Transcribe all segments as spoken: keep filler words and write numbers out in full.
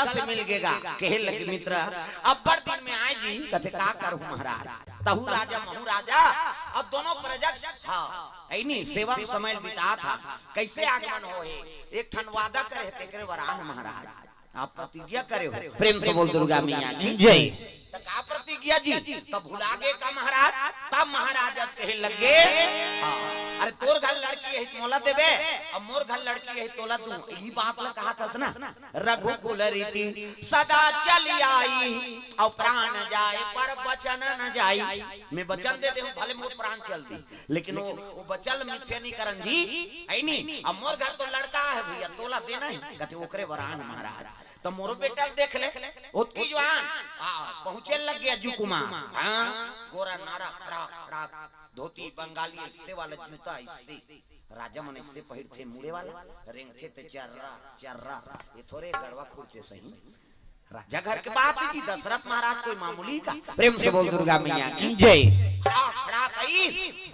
से मिल गेगा, कहे लगे मित्र, अब्बड़ दिन में आए जी, कथे का करूं महाराज, तहू राजा महू राजा, अउ दोनों प्रजा, हाँ, ऐनी सेवा में समय बितात हे, कइसे आगमन होहे, एक ठन वादा करे हे, तेकरे बर आए हंव महाराज, आप प्रतिज्ञा करे हो, प्रेम से बोल दुर्गा मैया की जय। त का प्रतिज्ञा जी, त भुला गे का महाराज, तब महाराज आज कहे लगे, हाँ, अरे तोर घर लड़की हे त मोला देबे, अउ मोर घर लड़की हे त तोला दूं, ई बात ला कहत हस ना, रघुकुल रीति सदा चली आई, अउ प्राण जाए पर वचन न जाई। मैं वचन दे देहूं, भले मोर प्राण चल दी, लेकिन वो, वो वचन मिथ्या नहीं करन जी, ऐनी। अब मोर घर तो लड़का हे भइया, तोला देना हे, कथे ओकरे बर आए हंव महाराज। त मोरो बेटा ल देख ले, ओतकी जुवान, आ, पहुंचे लग गे अज्जू कुमार, हाँ, गोरा नारा खड़ा, खड़ा, धोती बंगाली अइसे वाला जूता अइसे, राजा मन अइसे पहिरथे मुड़े वाला, रेंगथे ते चर्रा, चर्रा, ये थोरे गड़वा खुरचे सही। राजा घर के बात हे जी, दशरथ महाराज कोई मामूली का। प्रेम से बोल दुर्गा मैया की जय। खड़ा, खड़ा कही,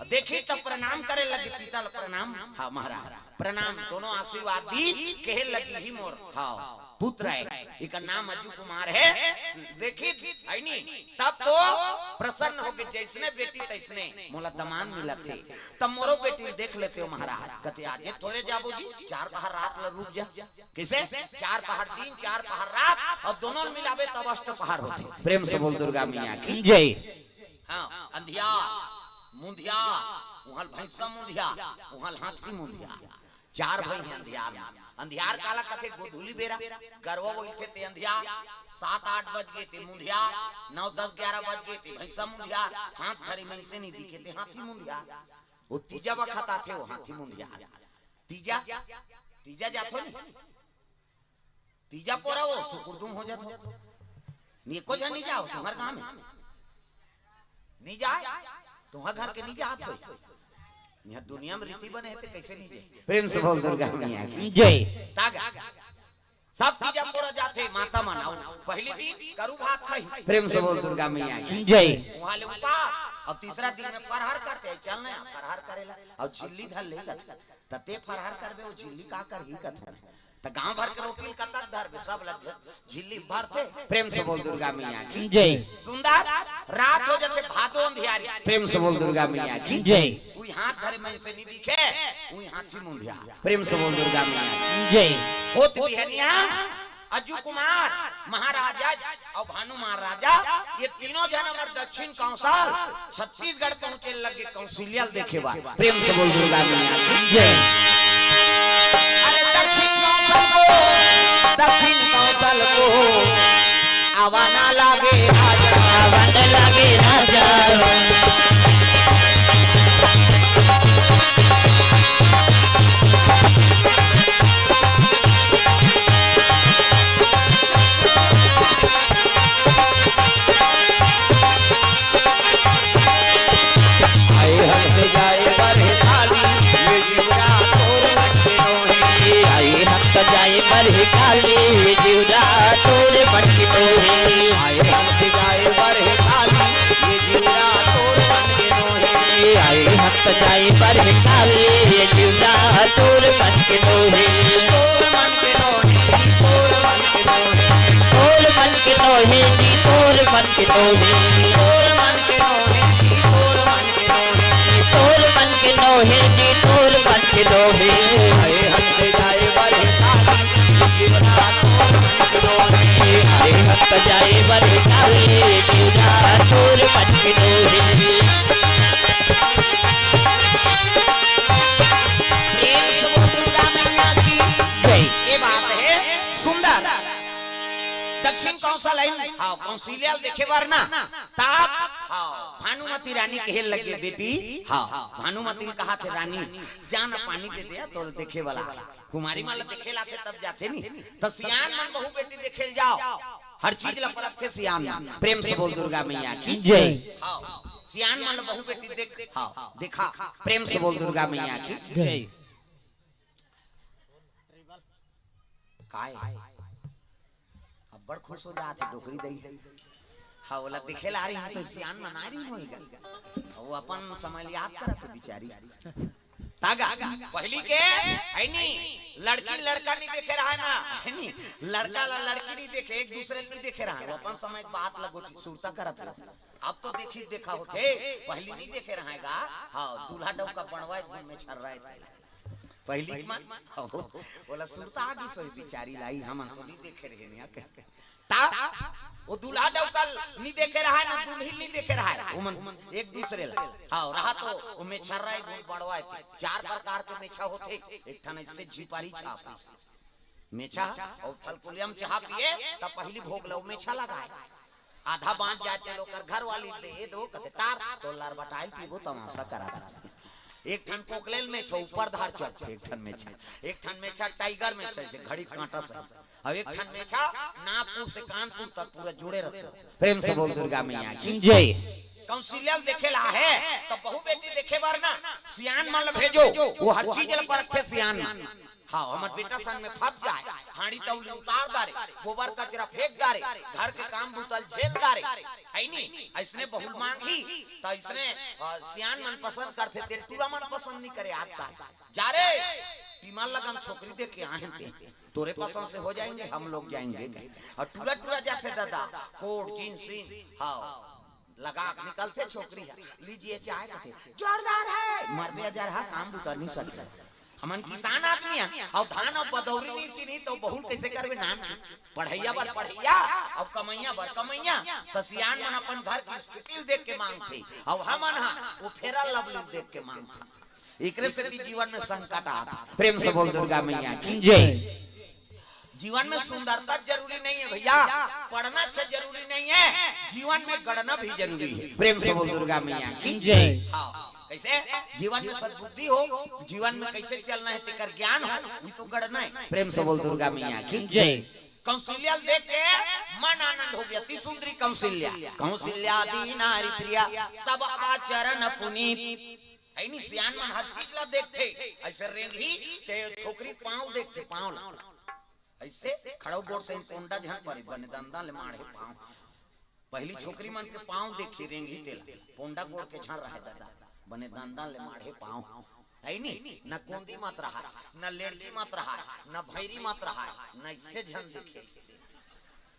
देखी त प्रणाम करे लगे, पिता ल प्रणाम, हाँ महाराज, प्रणाम, दोनों आशीर्वाद दी, कहे लगे ही मोर, हाँ, पुत्र हे, एकर नाम अज्जू कुमार हे, देखी, ऐनी, तब तो प्रसन्न होके, जइसने बेटी तइसने, मोला दमांद मिलत हे, त मोरो बेटी ल देख लेते हो महाराज, कथे आजे थोरे जाबो जी, चार पहर रात ला रुक जा, कइसे? चार पहर दिन, चार पहर रात, अउ दोनों ल मिलाबे तब अष्ट पहर होथे। प्रेम से बोल दुर्गा मैया की जय। हाँ, अंधियार, मुंधियार, उहां ल भैंसा मुंधियार, उहां ल हाथी मुंधियार। चार भई हे अंधियार में। अंधियार काला कथे? गोधूली बेरा, गरवा बोलथे ते अंधियार, सात आठ बज गे ते मुंधियार, नौ दस ग्यारह बज गे ते भैंसा मुंधियार, हाथ धरे मइनसे नहीं दिखे ते हाथी मुंधियार। वो तीजा बखत आथे, वो हाथी मुंधियार। तीजा, तीजा जाथो नहीं? तीजा पोरा वो सुकुरदुम हो जात हो। नी, एको झन नी जाव तुम्हर गांव में। नी जाय, तुम्हर घर के नी जात हो। इहां दुनिया में रीति बने हे ते कइसे नी जाय? प्रेम से बोल दुर्गा मैया की जय। तागा। सब तीजा पोरा जाथे, माता मन अउ पहिली दिन करू भात खाही। प्रेम से बोल दुर्गा मैया की जय। उहां ले उपास, अउ तीसरा दिन में फरहर करथे, चल ना फरहर करेला, अउ झिल्ली धर ले कथे। त ते फरहर करबे, वो झिल्ली का करही कथे। त गांव भर के रोटी ल कतक धरबे, सब ल झ-, झिल्ली भरथे। प्रेम से बोल दुर्गा मैया की जय। सुंदर रात हो जाथे, भादो अंधियारी। प्रेम से बोल दुर्गा मैया की जय। उही हाथ धरे मइनसे नी दिखे, उही हाथी मुंधियार। प्रेम से बोल दुर्गा मैया की जय। होत बिहनिया अज्जू कुमार महाराजा अउ भानु महाराजा, ये तीनों झन हमर दक्षिण कौशल छत्तीसगढ़ पहुंचे लगे कौशल्या ल देखे बर। प्रेम से बोल दुर्गा मैया की जय। अरे दक्षिण कौशल को, दक्षिण कौशल को आवा ना लागे राजा, आवा ना लागे राजा। आए हंस जाए बर हे काली, ये जीवरा तोर मन के नोहे। आए हंस जाए बर हे काली, ये जीवरा तोर मन के नोहे। आए हंस जाए बर हे काली, ये जीवरा तोर मन के नोहे। आए हंस जाए बर हे काली, ये जीवरा तोर मन के नोहे। तोर मन के नोहे, तोर मन के नोहे। तोर मन के नोहे जी, तोर मन के नोहे। तोर मन के नोहे जी, तोर मन के नोहे। तोर मन के नोहे जी, तोर मन के नोहे। आए हंस जाए बर हे काली, जीवरा तोर मन के नोहे। आए हंस जाए बर हे काली, जीवरा तोर मन के नोहे। प्रेम से बोल दुर्गा मैया की जय। ये बात हे सुंदर। दक्षिण कौशल है, हाँ, कौशल्या ल देखे बर ना, तब, हाँ, भानुमती रानी कहे लगे, "बेटी," हाँ, भानुमती ने कहा थे, "रानी, जा ना पानी दे दे, तो देखे वाला कुमारी मन ल देखे लाथे तब जाथे नी, त सियान मन बहू बेटी देखे ल जाव, हर चीज ला परखथे सियान मन।" प्रेम से बोल दुर्गा मैया की जय। हाँ, सियान मन ल बहू बेटी देख, हाँ, देखा, प्रेम से बोल दुर्गा मैया की जय। काय? अब्बड़ खुश हो जात हे डोकरी दई। हाँ, ओला देखे ला आ रही हूँ तो सियान मना रही होएगा। वो अपन समय याद करत हे बिचारी। तागा, पहिली के, ऐनी, लड़की लड़का नहीं देखे रहा है ना, है नी? लड़का ला लड़की नहीं देखे, एक दूसरे नहीं देखे रहा है। वो अपन समय के बात लगो थी, सुरता करत रहो। अब तो देखी देखा होथे, पहली नहीं देखे रहा है गा। हाँ, दूल्हा डौका बनवाए धुन में छर रहा है तेला। पहली के मन, हाँ, बोला सुरता आगी सोई बिचारी लाई, हमन तो नहीं देखे रहे नहीं कह। ता वो दूल्हा डौका नहीं देखे रहा है ना, दुल्हिन नहीं देखे रहा है। वो मन एक दूसरे ला, हाँ, रहा तो वो मेछा रहा है, वो बड़वा है। चार प्रकार के मेछा होथे। एक ठन ऐसे झिपारी छाप ऐसे मेछा, और थलकुलिया में चाह पिए, तब पहली भोग लो मेछा लगाए। आधा बांच जाए तेला ओकर घर वाली दे दो, कथे टार, तो लार बटाइल पीबो, तमाशा करा था। एक ठन पोकलेल मेछा ऊपर धार चढ़थे, एक ठन मेछा, एक ठन मेछा टाइगर मेछा, जैसे घड़ी कांटा से, और एक ठन मेछा नागपुर से कानपुर तक पूरा जुड़े रहथे। प्रेम से बोल दुर्गा मैया की। जय। कौशल्या ल देखे ला है, तो बहू बेटी देखे बर ना, सियान मन ल भेजो, वो हर चीज ल परखथे सियान मन। हाँ, हमर बेटा संग में फंस जाए, हांडी तौली उतार डारे, गोबर कचरा फेंक डारे, घर के काम बूता ल झेल डारे, है नी? ऐसने बहू ल मांगही, तो ऐसने, अ, सियान मन पसंद करथे, तेल टूरा मन पसंद नहीं करे आजकल। जा रे, टीमन लगन छोकरी देख के आए हैं ते, तोरे पसंद से हो जाएंगे, हम लोग जाएंगे। और टूरा टूरा जाथे दादा, कोट, जींस, हाँ, लगा के निकलथे छोकरी है, लीजिए चाय कथे, जोरदार है, मरबे अजरहा, काम बूता नहीं सकता। हमन किसान आदमी हैं, और धान और बदौरी नहीं चिन्ही तो बहू ल कैसे करबे नाम की? पढ़ैया बर पढ़ैया, और कमैया बर कमैया। तो सियान मन अपन घर की स्थिति ल देख के मांगथे, और हमन हा वो फेरा लवली ल देख के मांगथे। एकरे से भी जीवन में संकट आत। प्रेम से बोल दुर्गा मैया की। जय। जीवन में सुंदरता जरूरी नहीं है भैया, पढ़ना अच्छा जरूरी नहीं है, जीवन में गढ़ना भी जरूरी है। प्रेम से बोल दुर्गा मैया की। जय। हाँ, कैसे? जीवन में सद्बुद्धि हो, जीवन में कैसे चलना है तेकर ज्ञान हो, ये तो गढ़ना है। प्रेम से बोल दुर्गा मैया की। जय। कौशल्या ल देख के मन आनंद हो गया, अति सुंदरी कौशल्या। कौशल्या अति नारी प्रिया, सब आचरण पुनीत। है नी, सियान मन हर चीज ला देखथे। ऐसे रेंगही ते छोकरी पाँव देखथे, पाँव ला। ऐसे खड़ो गोड़ से पोंडा झन परे, बने दंदा ले माढ़े पाँव। पहली छोकरी मन के पाँव देखी रेंगही तेला, पोंडा गोड़ के झन रहे दादा, बने दंदा ले माढ़े पाँव। है नी, न कोंदी मत रहा, न लेड़की मत रहा, न भैरी मत रहा, न इससे झन देखे इससे।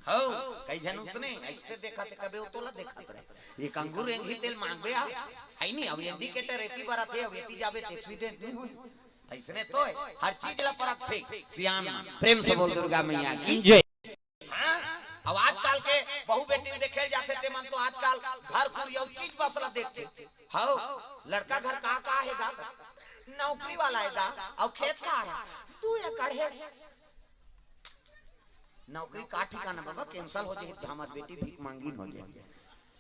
हो, कई झन उसने ऐसे देखा थे, कबे वो तोला देखत रहे। एक अंगूर एंगी तेल मांगबे आ, है नी, अब indicator एती बरत हे, अब एती जाबे त accident नहीं होई। ऐसने तो है, हर चीज ला परखथे सियान मन। प्रेम से बोल दुर्गा मैया की। जय। हाँ, अब आजकल के बहू बेटी देखे जाथे ते मन तो आजकल घर कुरिया चीज बस ला देखथे। हो, लड़का घर का का हे गा? नौकरी वाला हे गा, और खेत का है? दू एकड़ हे। नौकरी का ठिकाना बाबा, cancel हो जाही त हमर बेटी भीख मांगिन हो जाही।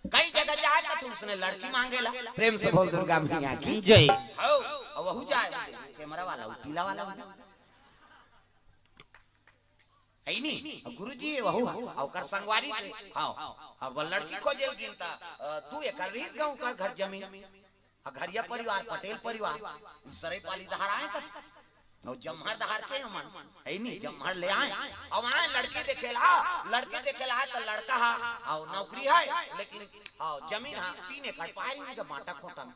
कई जगह जाए कथू उसने लड़की मांगेला। प्रेम से बोल दुर्गा मैया की। जय। हो, अब वहू जाए, कैमरा वाला, वो पीला वाला, वो है नी? अब गुरुजी वहू, ओकर संगवारी थे। हाँ, अब वो लड़की खोजे ल गिन त, अ, दू एकड़ रहिस गा ओकर घर जमीन। आ घरिया परिवार, पटेल परिवार, उ सरई पाली डहर आए कथे। अउ जम्हर डहर के हमन, है नी, जम्हर ले आए। अब आए लड़की देखे ला, लड़की देखे ला आए त लड़का हा, अउ नौकरी है, लेकिन, हाँ, जमीन हा, तीन एकड़ पाए रहिन गा बांटा खोटा में।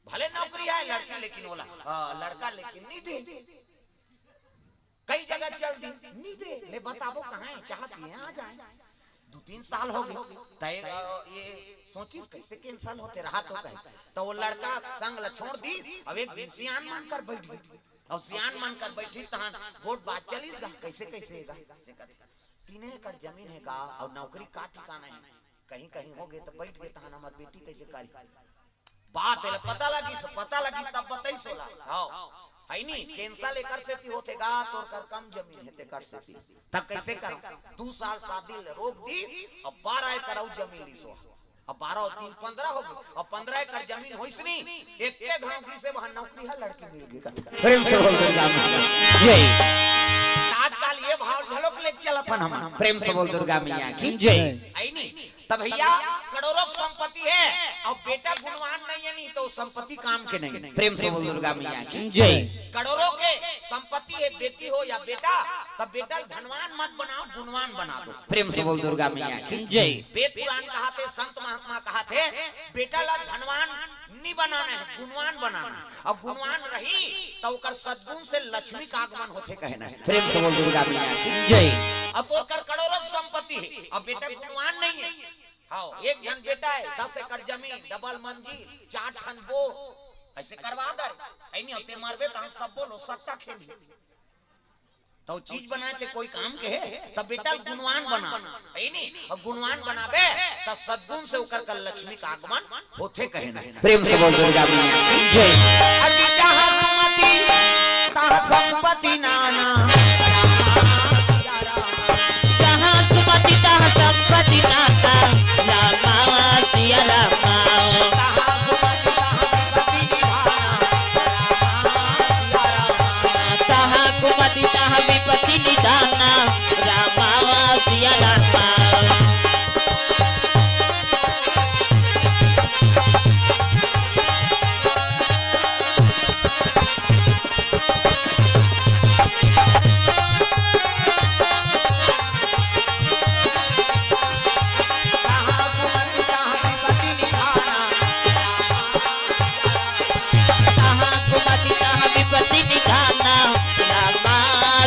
भले नौकरी है लड़की, लेकिन ओला, हाँ, लड़का लेकिन नहीं दे। कई जगह चल दी, नी दे, ले बताबो कहाँ है, चाह पिए आ जाए। दू तीन साल हो गए, त ये, ये सोचिस कैसे cancel होथे रहा तो कहे। त वो लड़का संग ला छोड़ दी, अब एक दिन सियान मन कर बैठ गई। अउ सियान मन कर बैठी तहन गोठ बात चलिस गा, कैसे कैसे हे गा, से कथे, "तीन एकड़ जमीन हे गा, अउ नौकरी का ठिकाना है, कहीं कहीं हो गए त बैठ गए तहन हमर बेटी कैसे करी?" बात एला पता लगी, से पता लगी तब बताई सोला। हाँ, है नी, cancel एकर सेती होथे गा, तोर कर कम जमीन हे तेकर सेती। तब कैसे करो? दू साल शादी ले रोक दी, अब बारह एकड़ अउ जमीन लीसो। अब बारह अउ तीन पन्द्रह हो गई, अब पन्द्रह एकड़ जमीन होइस नी, एक के घाव की से वहाँ नौकरी है, लड़की मिल गई कथे। प्रेम से बोल दुर्गा मैया। जय। आजकल ये भाव झलक ले चलत हन हमन। प्रेम से बोल दुर्गा मैया की। जय। है नी, तब भैया कड़ो करोड़ों संपत्ति हे अउ बेटा गुणवान नहीं हे, नहीं त संपत्ति काम के नहीं। प्रेम से बोल दुर्गा मैया की जय। करोड़ों के संपत्ति हे, बेटी हो या बेटा, त बेटा ल धनवान मत बनाव, गुणवान बना दो। प्रेम से बोल दुर्गा मैया की जय। वेद पुराण कहाथे, संत महात्मा कहाथे, बेटा ला धनवान नहीं बनाना हे, गुणवान बनाना हे। अउ गुणवान रही त ओकर सद्गुण से लक्ष्मी का आगमन होथे, कहे ना हे। प्रेम से बोल दुर्गा मैया की जय। अब ओकर करोड़ों संपत्ति हे, अब बेटा गुणवान नहीं हे, हाँ, एक झन बेटा हे, दस एकड़ जमीन, डबल मंजिल, चार ठन बोर, अइसे करवा दे। हे नहीं, ते मरबे त हम सब बोलो सट्टा खेली। त चीज बनाए ते कोई काम के हे, त बेटा ल गुणवान बना, हे नहीं? अउ गुणवान बनाबे, त सद्गुण से ओकर कर लक्ष्मी का आगमन होथे, कहे ना हे। प्रेम से बोल दुर्गा मैया की जय। अति जहाँ सुमति तहाँ संपत्ति नाना। जहाँ सुमति तहाँ संपत्ति नाना, रामा सिया रामा। तहाँ सुमति तहाँ विपत्ति निधाना, रामा सिया रामा। तहाँ सुमति तहाँ विपत्ति निधाना, रामा सिया रामा। तहाँ सुमति तहाँ विपत्ति निधाना, रामा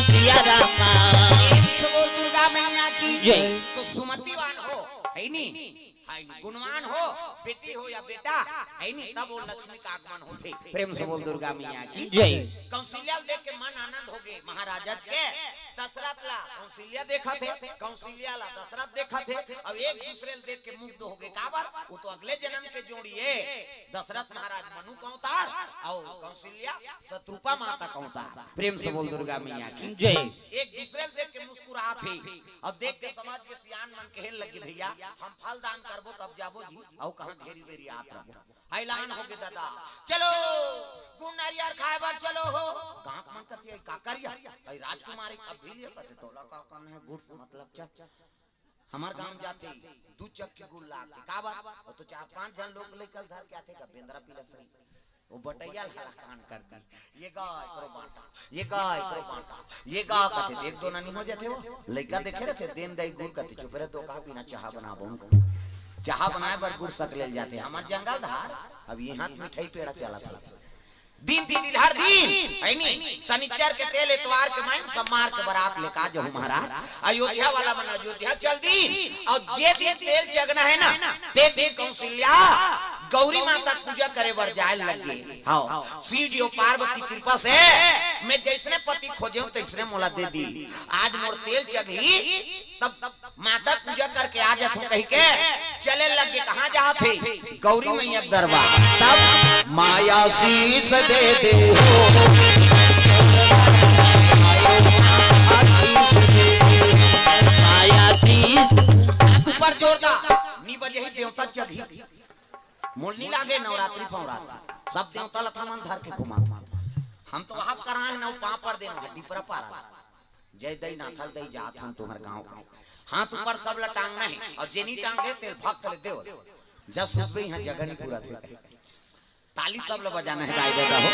सिया रामा। प्रेम से बोल दुर्गा मैया की जय। तो सुमतिवान हो, हे नहीं? हे नहीं? गुणवान हो, बेटी हो या बेटा, हे नहीं? तब वो लक्ष्मी का आगमन होथे। प्रेम से बोल दुर्गा मैया की जय। कौशल्या ल देख के मन आनंद होगे महाराजा के। दशरथ ला कौशल्या देखत हे, कौशल्या ला दशरथ देखत हे, अउ एक दूसरे ल देख के मुग्ध होगे। काबर? वो तो अगले जन्म के जोड़ी हे। दशरथ महाराज मनु के अवतार अउ कौशल्या शतरूपा माता के अवतार। प्रेम से बोल दुर्गा मैया की जय। एक दूसरे ल देख के मुस्कुरात हे। अब देख के समाज के सियान मन कहे लगे, "भैया, हम फल दान करबो तब जाबो जी, अउ कहाँ घेरी बेरी आत रहबो।" ऐलान होगे दादा, "चलो गुड़ नारियर खाए बर चलो हो।" गाँव के मन कथे, "का करिया?" भाई राजकुमारी कब भी लिया कथे, "तोला का करना हे गुड़ से मतलब, चल।" हमर गांव जाथे, दू चक्की गुड़ लाथे। काबर? वो तो चार पांच झन लोग लइका ल धर के आथे का, बेंदरा पिला सही। वो बटैया ल हलाकान कर दी। ये गा एकरो बांटा, ये गा एकरो बांटा, ये गा कथे, एक दो ननी हो जाथे वो। लइका देखे रथे, देन दाई गुड़ कथे, चुप रहे, दो कहा बिना चाहा बनाबो उनको। चाहा बनाए बर गुड़ सकले ल जाथे। हमर जंगल धार, अब ये हाथ मिठाई पेड़ा चलत हे। दिन तिथि धर दिन, हे नहीं? शनिचर के तेल, एतवार के माइन, सोमवार के बरात लेका जाहू महाराज। अयोध्या वाला मन अयोध्या चल दिन, अउ जे दिन तेल चघना हे ना, ते दिन कौशल्या गौरी माता पूजा करे बर जाए लगे। हाँ, शिव जी अउ पार्वती कृपा से मैं जइसने पति खोजेंव, तइसने मोला दे दी। आज मोर तेल चघही, तब माता पूजा करके आ जाथों कहिके चले लगे। कहाँ जात हे? गौरी मैया के दरबार। तब माया शीश दे दे हो, माया शीश दे दे। माया शीश। हाथ ऊपर जोर दा, नी बजही देवता चघी। मोल नी लागे नवरात्रि फवरात्रि, सब देवता ल थमन धर के घुमा। हम तो वहां करा हे ना, पापड़ देना, डिपरा पारा। जय दई नाथल दई जात हन तुम्हर गांव का। हाथ ऊपर सब ल टांगना हे, अउ जे नी टांगे तेल भक्त ले देव। जस सुबह यहाँ जगह नी पूरा थे। ताली सब ल बजाना हे, दाई ददा हो।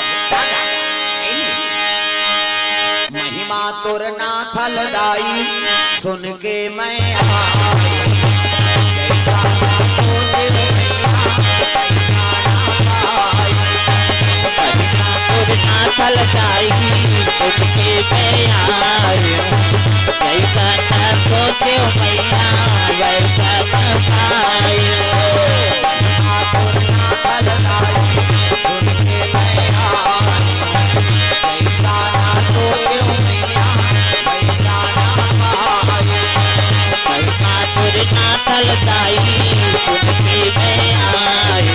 महिमा तोर नाथल दाई सुन के मैं आई। जैसा ना सोचे मैया, वैसा ना पाई। महिमा तोर नाथल दाई सुन के मैं आई। जैसा ना सोचे मैया, वैसा ना पाई। महिमा तोर नाथल दाई सुन के मैं आई। जैसा ना सोचे मैया, वैसा ना पाई। महिमा तोर नाथल दाई सुन के मैं आई।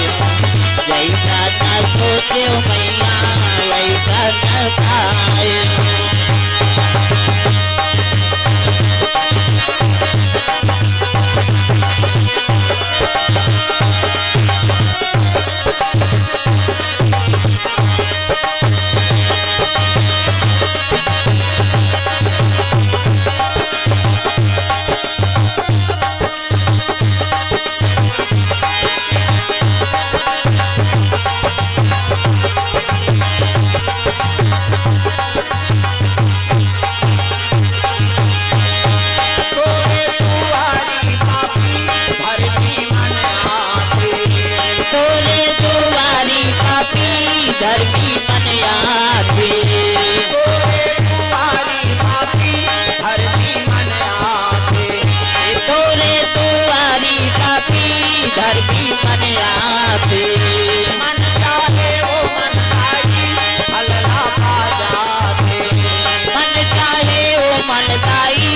जैसा ना सोचे मैया, वैसा ना पाई। धरती मन आथे। तोरे दुआरी पापी धरती मन आथे। तोरे दुआरी पापी धरती मन आथे। मन चाहे ओ मन पाई, फल ला पा जाथे। मन चाहे ओ मन पाई,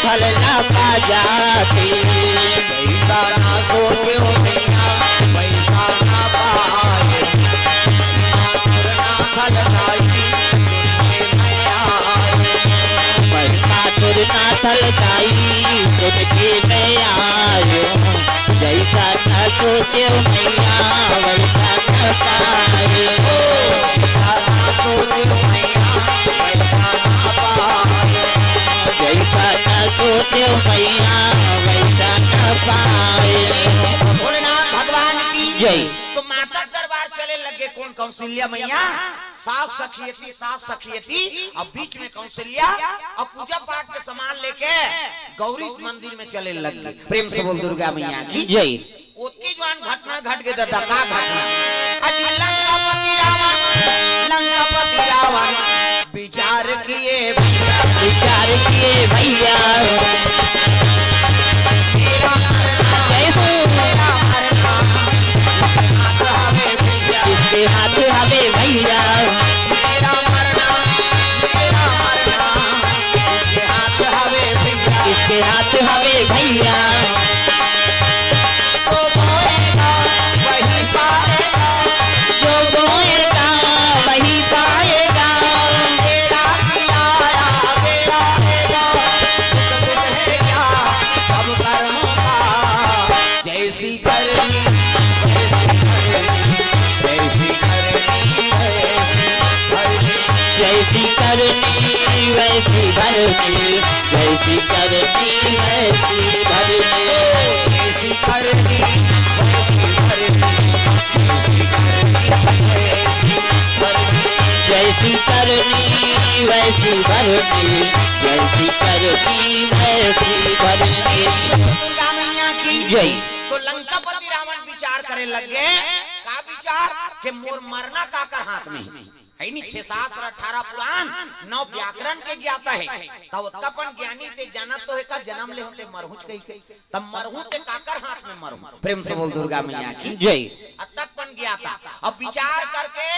फल ला पा जाथे। जैसा ना सोचे ओ मैया, वैसा ना पाए। ना फल जाई, सुन के मैं आयो। वैसा तुर ना फल जाई, सुन के मैं आयो। जैसा ना सोचे ओ मैया, वैसा ना पाए। ओ, जैसा ना सोचे ओ मैया, वैसा ना पाए। जैसा ना सोचे ओ मैया, वैसा ना पाए। भोलेनाथ भगवान की जय। तो माता दरबार चले लगे कौन? कौशल्या मैया। सास सखियती, सास सखियती, अब बीच में कौशल्या, अब पूजा पाठ के सामान लेके गौरी मंदिर में चले लग गए। प्रेम से बोल दुर्गा मैया की जय। ओतकी जवान घटना घट गए दादा, का घटना? अरे लंकापति रावण, लंकापति रावण विचार किए भैया, विचार किए भैया। मेरा मरना, जय हो। मेरा मरना, हाथ हवे भैया। किसके हाथ हवे भैया? मेरा मरना, मेरा मरना, किसके हाथ हवे भैया? किसके हाथ हवे भैया? जो बोएगा, वही पाएगा। जो बोएगा, वही पाएगा। बेड़ा किनारा, बेड़ा बेड़ा, सुख दुख है क्या, सब कर्मों का। जैसी करनी, वैसी भरनी, जैसी करनी, वैसी भरनी। जैसी करनी, वैसी भरनी, जैसी करनी, वैसी भरनी। जैसी करनी, वैसी भरनी, जैसी करनी, वैसी भरनी। जैसी करनी, वैसी भरनी, जैसी करनी, वैसी भरनी। दुर्गा मैया की जय। तो लंकापति रावण विचार करे लग गए। का विचार? के मोर मरना काकर हाथ में है। है नी, छह शास्त्र, अठारह पुराण, नौ व्याकरण के ज्ञाता है। तब ओतका अपन ज्ञानी ते जानत तो है का, जन्म ले होते मरहूच कही के। तब मरहूं ते काकर हाथ में मरहूं? प्रेम से बोल दुर्गा मैया की जय। अतक अपन ज्ञाता। अब विचार करके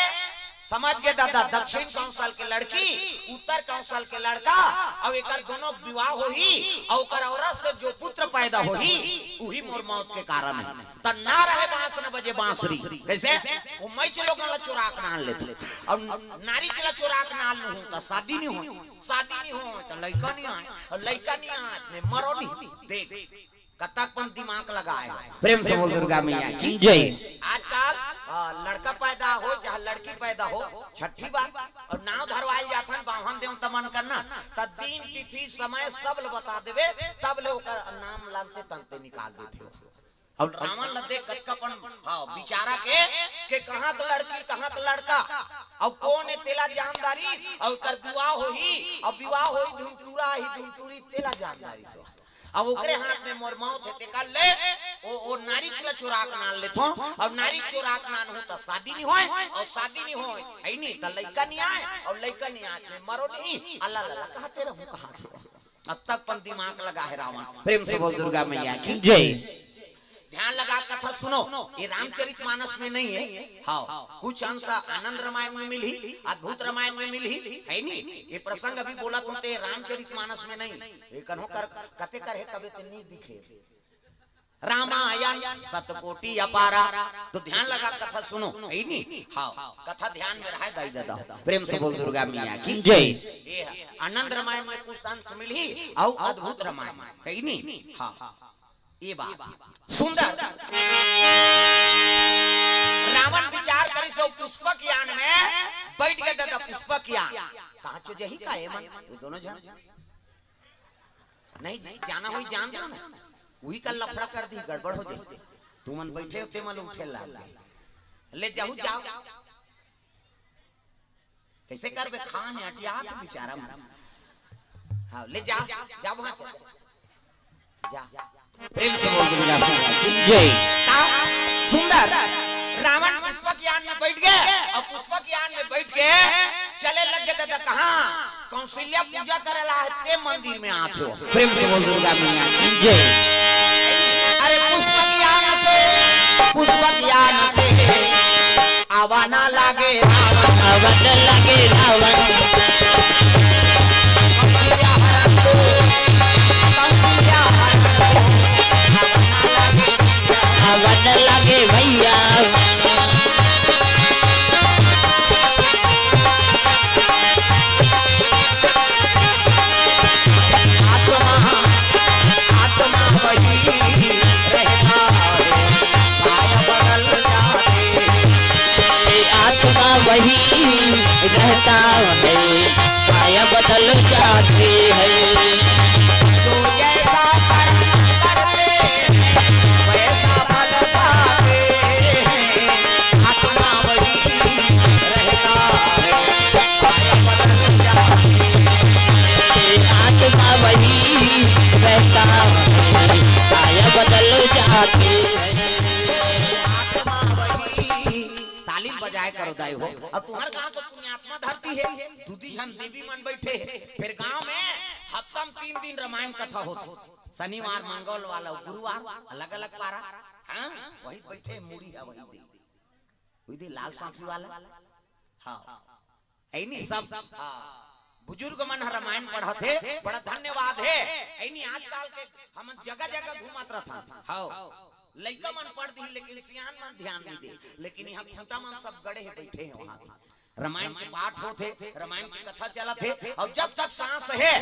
समझ गए दादा, दक्षिण कौशल के लड़की, उत्तर कौशल के लड़का, अब एकर दोनों विवाह होही, और ओकर औरत से जो पुत्र पैदा होही, उही मोर मौत के कारण है। त ना रहे बांस न बजे बांसुरी। कैसे? वो मैच लोगन ला चुराक नान लेथे। और नारी ला चुराक नान लूं त शादी नहीं हो, शादी नहीं हो त लइका नहीं आए, और लइका नहीं आए त मरो नहीं। देख, कतक अपन दिमाग लगाए। प्रेम से बोल दुर्गा मैया की जय। आजकल, आ, लड़का पैदा हो चाहे लड़की पैदा हो, छठी बार और नाव धरवाए जाथन, बाहन देव तमन करना, त दिन तिथि समय सब ल बता देवे, तब ले ओकर नाम लानते तनते निकाल देथे। और रावण ल देख कतका अपन, हाँ, विचारा के, के कहाँ के लड़की, कहाँ के लड़का, और कौन है तेला जानदारी, और कर विवाह होही, और विवाह होही धुनटूरा ही धुनटूरी तेला जानदारी सो। अब ओकरे हाथ में मोर मौत है, तेकर ले, ओ, ओ नारी के चुराक नान लेथो, अब नारी चुराक नान हो त शादी नहीं होए, और शादी नहीं होए, है नहीं, त लइका नहीं आए, और लइका नहीं आए, मैं मरो नहीं, अल्लाह लल्ला कहते रहूं, कहा थे। अब तक अपन दिमाग लगा है रावण। प्रेम से बोल दुर्गा मैया की जय। ध्यान लगा कथा सुनो, ये रामचरित मानस में नहीं है। हाँ, कुछ अंश आनंद रामायण में मिलही, अद्भुत रामायण में मिलही, है नी? ये प्रसंग अभी बोलत हों ते रामचरित मानस में नहीं। ये कन्हो कर, कते कर है तबे ते नहीं दिखे। रामायण सतकोटि अपारा। तो ध्यान लगा कथा सुनो, है नी? हाँ, कथा ध्यान में रहे दाई दादा। प्रेम से बोल दुर्गा मैया की जय। ये आनंद रामायण में कुछ अंश मिलही, और अद्भुत रामायण, है नी? हाँ, ये बात सुंदर। रावण विचार करिस ओ पुष्पक यान में बैठ गए दादा, पुष्पक यान। कहाँ चो जही का एमन? ये दोनों जन नहीं जी, जाना होई जान दो ना, उही का लफड़ा कर दी, गड़बड़ हो जाए। तुमन बैठे हो, तेमन उठे लाग गए। ले जाहू, जाओ। कैसे करबे? खान है, अटियात बेचारा मन। हाँ, ले जा, जा वहां चल। जा। प्रेम से बोल दुर्गा मैया की जय। ता सुंदर रावण पुष्पक यान में बैठ गए और पुष्पक में बैठ के चले लग गए दादा। कहाँ? कौशल्या पूजा करे ला है, ते मंदिर में आत हो। प्रेम से बोल दुर्गा मैया की जय। अरे पुष्प ज्ञान से, पुष्प ज्ञान से आवा ना लागे रावण। आवा ना लागे रावण। कौशल्या हरण को, कौशल्या हरण को आवा ना लागे, आवा ना लागे भैया। आत्मा, आत्मा वही रहता है, काय बदल जाते हैं। ये आत्मा वही रहता है, काय बदल जाते हैं। जो जैसा कर्म करते हैं, वैसा फल पाते हैं। आत्मा वही रहता है, काय बदल जाते हैं। आत्मा वही रहता है, काय बदल जाते हैं। आत्मा वही। ताली बजाए करो दाई हो। अब तुम्हारे गांव तो पुण्यात्मा धरती है, दूधी झन देवी मन बैठे हैं, फिर गांव में हफ्ता में तीन दिन रामायण कथा होत। शनिवार, मंगलवार, गुरुवार, अलग-अलग पारा। हाँ, वही बैठे, मुड़ी है वही दे, वही दे लाल सांची वाला। हाँ, ऐनी सब, हाँ, बुजुर्ग मन ह रामायण पढ़त हे, बड़ा धन्यवाद हे। ऐनी आजकल के हमन जगह-जगह घूमत रथन। हाँ, लइका मन पढ़ दिही, लेकिन सियान मन ध्यान नहीं दे। लेकिन यहाँ खूंटा मन सब गड़े हे, बैठे हे वहाँ। रामायण के पाठ होत हे, रामायण के कथा चलत हे, अउ जब तक सांस हे,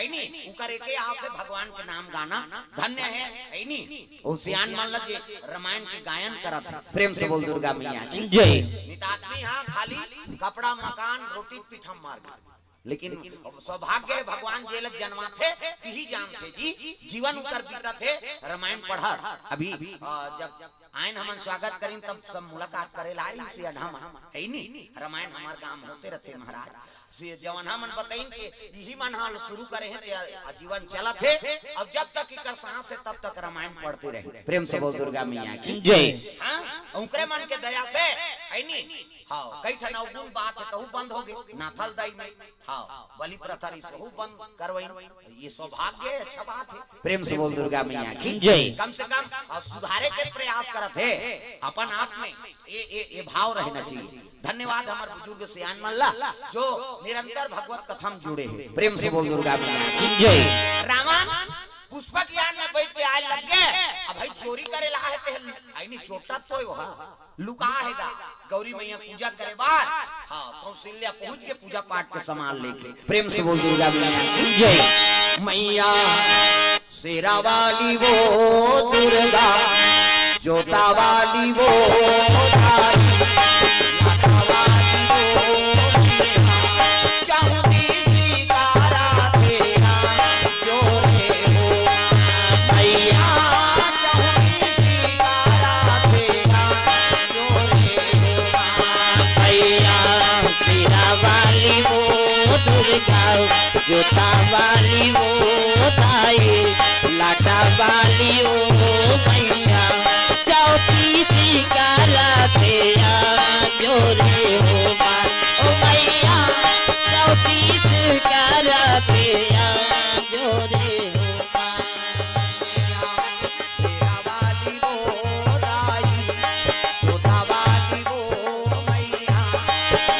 ऐनी, उकर एके आस हे भगवान के नाम गाना। धन्य हे, ऐनी, ओ सियान मन ल जे रामायण के गायन करत हे। प्रेम से बोल दुर्गा मैया की जय। नित आदमी हा खाली कपड़ा, मकान, रोटी पीठा मार गे। लेकिन सौभाग्य हे, भगवान जेला जनवाथे, तिही जानथे जी, जीवन उकर बीतत हे, रामायण पढ़त। अभी, अ, जब आयन हमन स्वागत करिन, तब सब मुलाकात करे ला आइन से अनहम, हे नी? रामायण हमार गांव होते रथे महाराज। से जवन हमन बताइन के इही मन हाल शुरू करे हे, ते आजीवन चलत हे। अब जब तक इकर सांस हे, तब तक रामायण पढ़ते रहे। प्रेम से बोल दुर्गा मैया की जय। हाँ, उकरे मन के दया से, हे नी? हाँ, कई ठन अवगुण बात हे, तहु बंद हो गे, नाथल दाई में। हाँ, बलि प्रथा रहिस, वहू बंद करवाइन। ये सौभाग्य हे, अच्छा बात हे। प्रेम से बोल दुर्गा मैया की जय। कम से कम, हाँ, सुधारे के प्रयास करत हे अपन आप में। ये, ये, ये भाव रहना चाहिए। धन्यवाद हमर बुजुर्ग सियान मन ला, जो निरंतर भगवत कथा में जुड़े हे। प्रेम से बोल दुर्गा मैया की जय। रावण पुष्पक यान में बैठ के आए लग गे। अब भाई चोरी करे ला हे, ते आइनी चोटा तो हे वहाँ। लुका हे गा, गौरी मैया पूजा करे बर। हाँ, कौशल्या पहुंच के पूजा पाठ के सामान लेके। प्रेम से बोल दुर्गा मैया की जय। मैया शेरा वाली वो दुर्गा, जोता वाली वो तारी, लाटा वाली वो मैया, चाहूं दी शिकारा तेरा जोरे हो। मैया चाहूं दी शिकारा तेरा जोरे हो। मैया शेरा वाली वो दुर्गा, जोता वाली वो ताई, लाटा वाली वो मैया, चौकी शिकारा तेरा जोरे हो माँ। ओ मैया, चौकी शिकारा तेरा जोरे हो माँ। शेरा वाली वो दाई, जोता वाली वो मैया,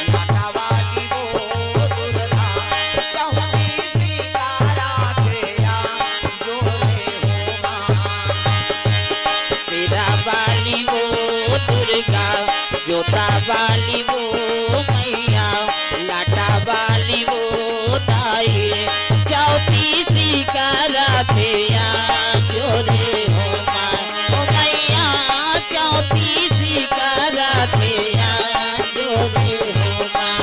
लाटा वाली वो दुर्गा, चाहूं दी शिकारा तेरा जोरे हो माँ। शेरा वाली वो दुर्गा, जोता वाली वो मैया, लाटा वाली वो दाई, चौकी शिकारा तेरा जोरे हो माँ। ओ मैया, चौकी शिकारा तेरा जोरे हो माँ।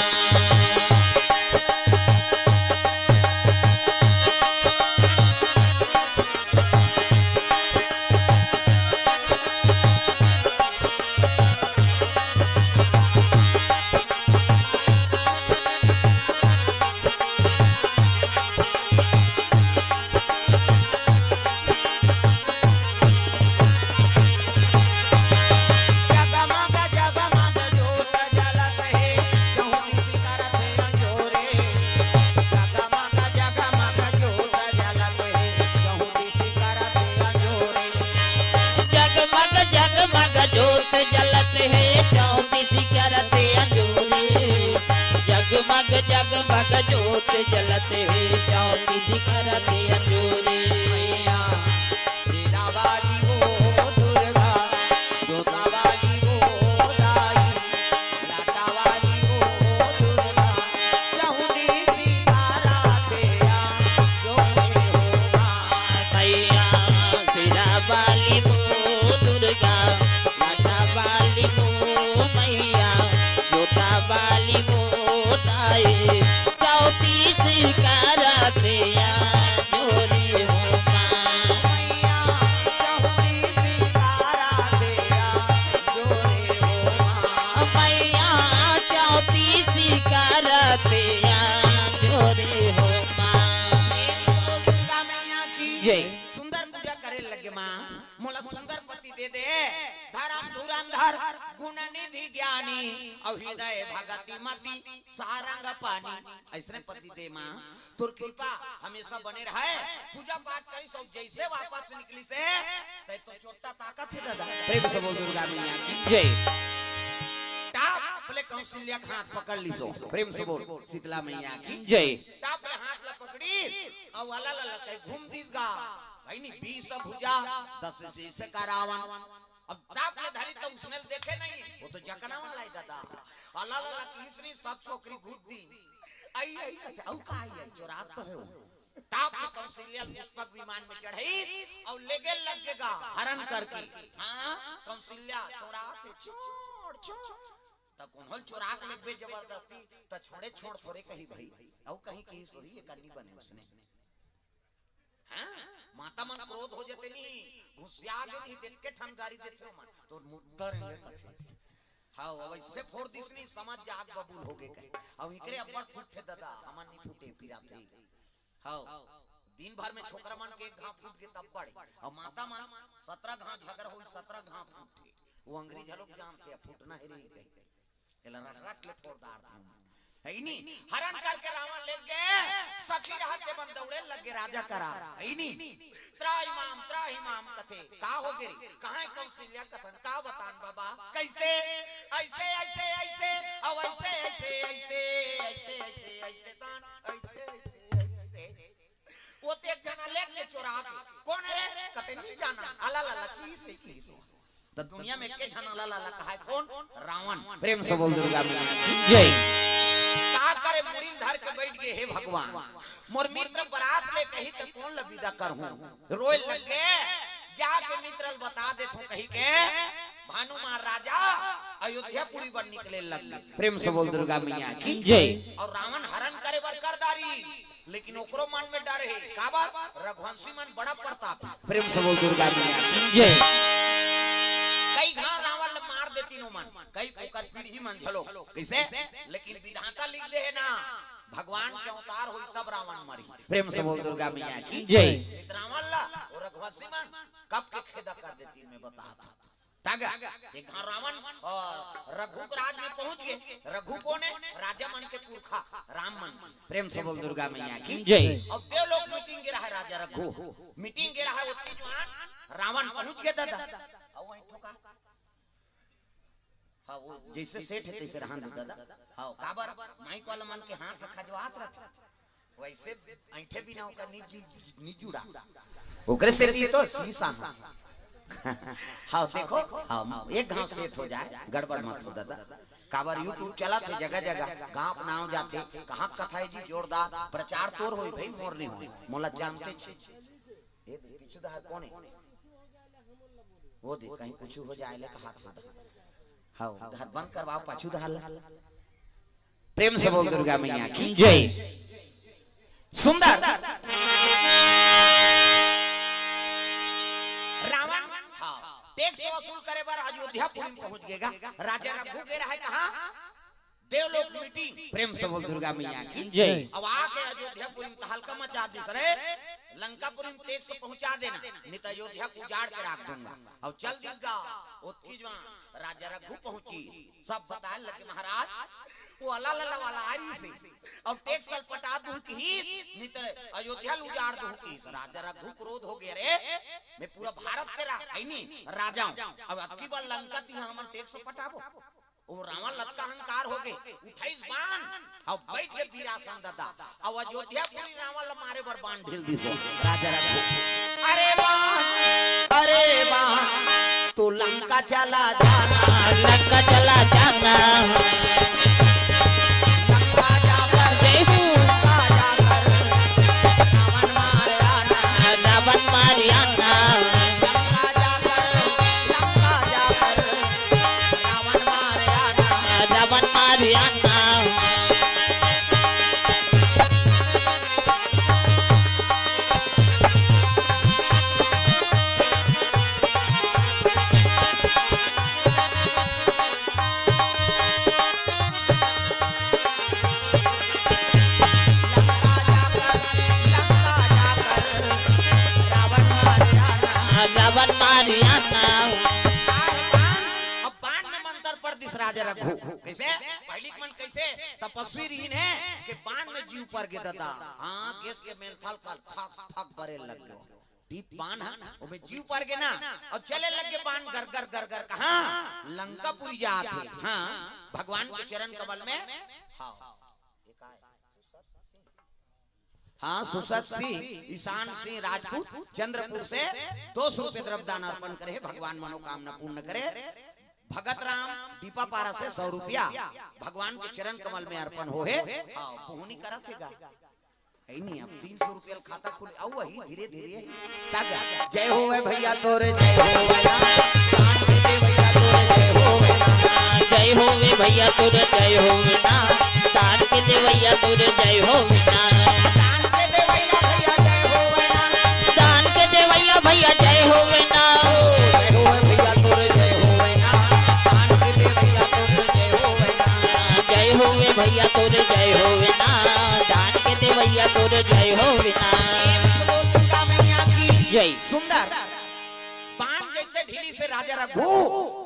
जगमग जोत जलत हे, चौतीस करत अंजोरे। मैया शेरा वाली वो दुर्गा, जोता वाली वो दाई, लाटा वाली वो दुर्गा, चौतीस करत अंजोरे हो माँ। मैया शेरा वाली वो दुर्गा, लाटा वाली वो मैया, जोता वाली वो दाई, चौतीस करत अंजोरे हो माँ। मैया चौतीस करत अंजोरे हो माँ। मैया चौतीस करत अंजोरे हो माँ। दुर्गा मैया की जय। सुंदर पूजा करे लगे माँ, मोला सुंदर पति दे दे, धर्म धुरंधर गुण निधि ज्ञानी, अउ हृदय भगति मति सारंग पानी। अइसने पति दे माँ, तोर कृपा हमेशा बने रहे। पूजा पाठ करिस अउ जइसे वापस निकलिस हे, तइसे तो चोट्टा ताकत हे दादा। प्रेम से बोल दुर्गा मैया की जय। टाप ले कौशल्या के हाथ पकड़ लिस हो। प्रेम से बोल शीतला मैया की जय। टाप ले हाथ ला पकड़ी, अउ अला ला ला कहे घूम दिस गा। भाई नी, बीस भुजा, दस शीश का रावण। अब टाप ले धरी तो उसने देखे नहीं, वो तो जकना वाला हे दादा। अला ला ला किसनी सब छोकरी घूम दी। आई, आई, कथे, "अउ का आई, आई, चोरात तो हे वो।" टाप ले कौशल्या पुष्पक विमान में चढ़ई, अउ लेगे लग गा, हरण करके। हाँ, कौशल्या, चोरात हे, छोड़, छोड़। त कोन होल चोरा के लेगबे जबरदस्ती, त छोड़े, छोड़ थोरे कही भाई। अउ कहीं की सोही, ये करनी बने उसने। हाँ? माता मन क्रोध हो जथे नी, घुसिया गे नी, देख के ठन गारी देथे मन, तोर मुद्दा रेंगे कथे। हाँ, अब अइसे फोड़ दिस नी, समझ जा आग बबूल होगे कहे। अब इकरे अब्बड़ फूटथे दादा, हमन नी फूटे पिराथे। हाँ, दिन भर में छोकरा मन के एक घाव फूट गे तब बड़े। अब माता मन सतरा घाव झगड़ा होई, सतरा घाव फूटथे। वो अंग्रेज लोग जानथे, अब फूटना हे रे कहे। एला रट रट ले फोड़ डारथे। हे नी? हरण करके रावण लेगे, सखी रहत ते मन दौड़े लगे राजा करा। हे नी? त्राहि माम, त्राहि माम कथे, का होगे रे? कहाँ हे कौशल्या कथन, का बतान बाबा? कइसे? अइसे, अइसे, अइसे, अउ अइसे, अइसे, अइसे, अइसे, अइसे, अइसे तान, अइसे, अइसे, अइसे। वो ते एक झन लेगे चोरा के, कोन रे? कथे नी जानन, अला ला ला, किसे, किसे। त दुनिया में एके झन अला ला ला कहाय कोन? रावण। प्रेम से बोल दुर्गा मैया की जय। का करे मुड़ी ल धर के बइठ गे, हे भगवान, मोर मित्र बरात ले कही त कोन ल बिदा करहूं? रोय लगे, जाके मित्र ल बता देथों कही के भानु महाराजा अयोध्यापुरी बर निकले लगे। प्रेम से बोल दुर्गा मैया की जय। अउ रावण हरण करे बर कर डारी, लेकिन ओकरो मन में डर हे, काबर? रघुवंशी मन बड़ा प्रताप हे। प्रेम से बोल दुर्गा मैया की जय। कई घाव रावण ल मार देतिन ओमन, कई ओकर पीढ़ी मन घलो। कइसे? लेकिन विधाता लिख दे हे ना, भगवान के अवतार होई तब रावण मरी। प्रेम से बोल दुर्गा मैया की जय। नहीं त रावण ला वो रघुवंशी मन कब के खेदा कर देतिन, मैं बतात हूं। तगा, एक घाव रावण, अ, रघु के राज में पहुंच गे। रघु कोन हे? राजा मन के पुरखा, राम मन के। प्रेम से बोल दुर्गा मैया की जय। अब देवलोक मीटिंग गे रहा हे राजा रघु, मीटिंग गे रहा हे, ओती जुवान रावण पहुंच गे दादा। अउ वहीं ठोका। हाँ, वो जइसे सेठ हे तइसे रहन दे दादा। हाँ, काबर माइक वाला मन के हाथ खजवात रथे। वइसे ऐंठे बिना ओकर नी जु-, नी जुड़ा। ओकरे सेती तो शीशा हा। हाँ, देखो, हाँ, एक घाव सेठ हो जाय, गड़बड़ मत हो दादा। काबर YouTube चलत हे जगह जगह, गांव के नांव जाथे, कहाँ कथा हे जी जोरदार, प्रचार तोर होई भाई, मोर नी होई, मोला जानते छे। ए, पीछू डहर कोन हे? वो दे, कहीं कुछू हो जाय ले कहात हे। हाँ, डहर बंद करवाओ, पाछू डहर ला। प्रेम से बोल दुर्गा मैया की जय। सुंदर। रावण, हाँ, टैक्स वसूल करे बर अयोध्यापुरी में पहुंच गे गा। राजा रघु गे रहा हे कहाँ? देवलोक मीटिंग। प्रेम से बोल दुर्गा मैया की जय। अब आके अयोध्यापुरी में तहलका मचा दिस रे, लंकापुरी में टैक्स पहुंचा देना, नहीं त अयोध्या को उजाड़ के राख दूंगा। अब चल दिस गा, ओतकी जुवान राजा रघु पहुंची, सब बताय लगे महाराज, वो अला लला वाला आ रहिसे, अब टैक्स ल पटा दूं किहिस, नहीं त अयोध्या ल उजाड़ दूं किहिस। राजा रघु क्रोध हो गे रे, मैं पूरा भारत के रा-, हे नी, राजा हूं, अब अतकी बार लंका तिहां हमन टैक्स पटाबो। वो रावण लतका हंकार हो गे, उठाइस बाण, अउ बइठ गे वीरासन ददा। अउ अयोध्यापुरी रावण ल मारे बर बाण ढील दिस। राजा रघु, अरे बाण, अरे बाण, तू लंका चला जाना, लंका चला जाना। लंका जाकर, जय हो। लंका जाकर रावण मार आना। रावण मार आना। लंका जाकर, लंका जाकर रावण मार आना। रावण मार आना। लंका जाकर, लंका जाकर रावण मार आना। रावण मार आना। अब बाण में मंतर पड़ दिस राजा रघु। कइसे? पहिली के मन कइसे तपस्वी रहिन हे कि बाण में जीव पर गे ददा। हाँ, गैस के मेंथल का फक फक बरे लग गे। दीप बाण हे, ओमे जीव पर गे ना, अउ चले लग गे बाण गर गर गर गर। कहाँ? लंकापुरी जात हे। हाँ, भगवान के चरण कमल में। हाँ, हाँ, सुसत सिंह, ईशान सिंह राजपूत चंद्रपुर से दो सौ रुपये द्रव्य दान अर्पण करे हे, भगवान मनोकामना पूर्ण करे। भगत राम दीपापारा से सौ रुपया भगवान के चरण कमल में अर्पण हो हे। हाँ, बोहनी करत हे गा। हे नहीं, अब तीन सौ रुपया ल खाता खुले, अउ वही धीरे धीरे। तक जय होवे भैया तोरे, जय होवे ना। दान के दे भैया तोरे, जय होवे ना। जय होवे भैया तोरे, जय होवे ना। दान के दे भैया तोरे, जय होवे ना। दान के दे भैया, भैया जय होवे ना। दान के दे भैया, भैया जय होवे ना। जय होवे भैया तोरे, जय होवे ना। दान के दे भैया तोरे, जय होवे ना। जय होवे भैया तोरे, जय होवे ना। दान के दे भैया तोरे, जय होवे ना। प्रेम से बोल दुर्गा मैया की जय। सुंदर बाण जइसे ढीलिस राजा रघु,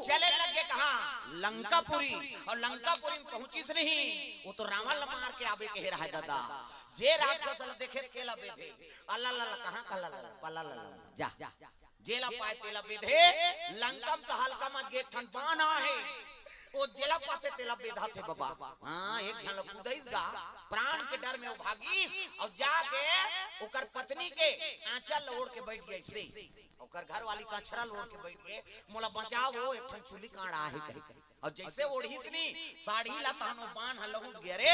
चले लग गे कहाँ? लंकापुरी। अउ लंकापुरी में पहुंचिस नहीं, वो तो रावण ल मार के आबे के हे रहय ददा। जे राक्षस ल देखे तेला बेधे, अला ला ला, कहाँ का ला ला ला, पला ला ला, जा। जेला पाय तेला बेधे, लंका म त हल्का मत गे, एक ठन बाण आहे। वो जेला पाथे तेला बेधाथे बबा। हाँ, एक झन ल कुदइस गा, प्राण के डर में वो भागिस, अउ जाके ओकर पत्नी के आंचल ल ओढ़ के बइठ गे अइसे। ओकर घरवाली कछरा ल ओढ़ के बइठ गे, मोला बचाव वो, एक ठन चूली कांड़ आहे कहिके। अउ जइसे ओढ़िस नी साड़ी ला, तहन वो बाण ह लहुट गे। अरे,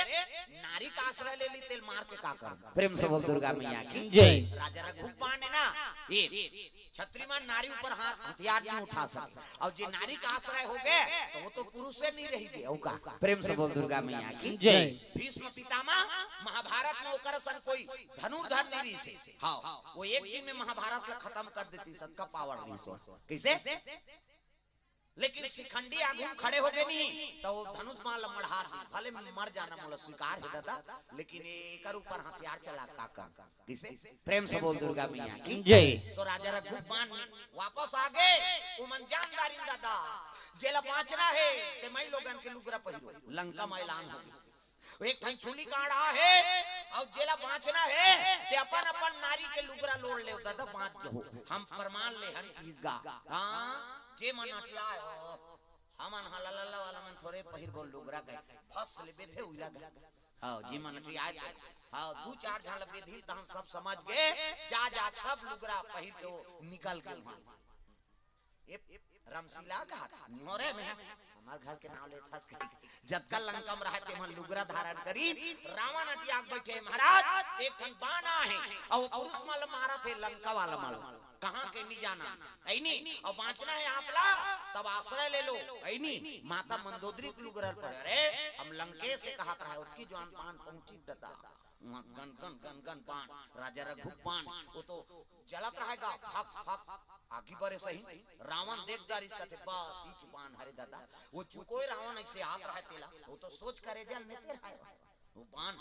नारी का आश्रय ले लिस, तेला मार के का करहूं? प्रेम से बोल दुर्गा मैया की जय। राजा रघु के बाण हे ना, ये छत्री मन नारी ऊपर हाथ, हथियार नहीं उठा सके। अउ जे नारी का आश्रय हो गे, त वो तो पुरुष से नहीं रहि गे, अउ का? प्रेम से बोल दुर्गा मैया की जय। भीष्म पितामह महाभारत में ओकर सन कोई धनुर्धर नहीं रहिस हे। हाँ, वो एक दिन में महाभारत ला खतम कर देतिस, अतका पावर रहिस हे। कइसे? लेकिन शिखंडी आगू म खड़े हो गे नहीं, त वो धनुष बाण ल मढ़ा दिस। भले मर जाना मोला स्वीकार हे ददा, लेकिन एकर ऊपर हथियार चला का कर? कइसे? प्रेम से बोल दुर्गा मैया की जय। तो राजा रघु के बाण वापस आ गे, ओमन जान डारिन ददा, जेला बांचना हे, ते माई लोगन के लुगरा पहिरो। लंका म ऐलान हो गे। एक ठन चूली कांड़ आहे, अउ जेला बांचना हे, ते अपन अपन नारी के लुगरा ल ओढ़ लेव ददा, बांच जहू। हम प्रमाण ले हन किहिस गा। हाँ, जे मन अटियाय हो, हमन हा लल्ला वाला मन थोरे पहिरबो लुगरा कहे, फस ले बेधे उइला गा। हाँ, जे मन अटियाय ते, हाँ, दू चार झन ल बेधिस त हम सब समझ गे, जा जा सब लुगरा पहिर के वो निकल गे वहाँ। ए, रमशीला का निहोरे में हमर घर के नाव लेत हस कहिके। जतका लंका म रहय तेमन लुगरा धारण करिन, रावण अटियाक बइठे, महाराज, एक ठन बाण आहे, अउ वो पुरुष मन ल मारत हे, लंका वाला मन ल। कहाँ के नहीं जाना, अइनी, अउ बांचना हे आप ला, तब आश्रय ले लो, अइनी। माता मंदोदरी के लुगरा पड़े, अरे, हम लंकेश से कहत रहय, ओतकी जुवार बाण पहुंचिस ददा। वहाँ गन, गन, गन, गन बाण, राजा रघु के बाण, वो तो जलत रहय गा, फक, फक, आगी बरे सही। रावण देख डारिस कथे, बस, इच बाण हरे ददा। वो चुकोय रावण अइसे आत रहय तेला, वो तो सोच करे जल नेते रहय। वो बाण,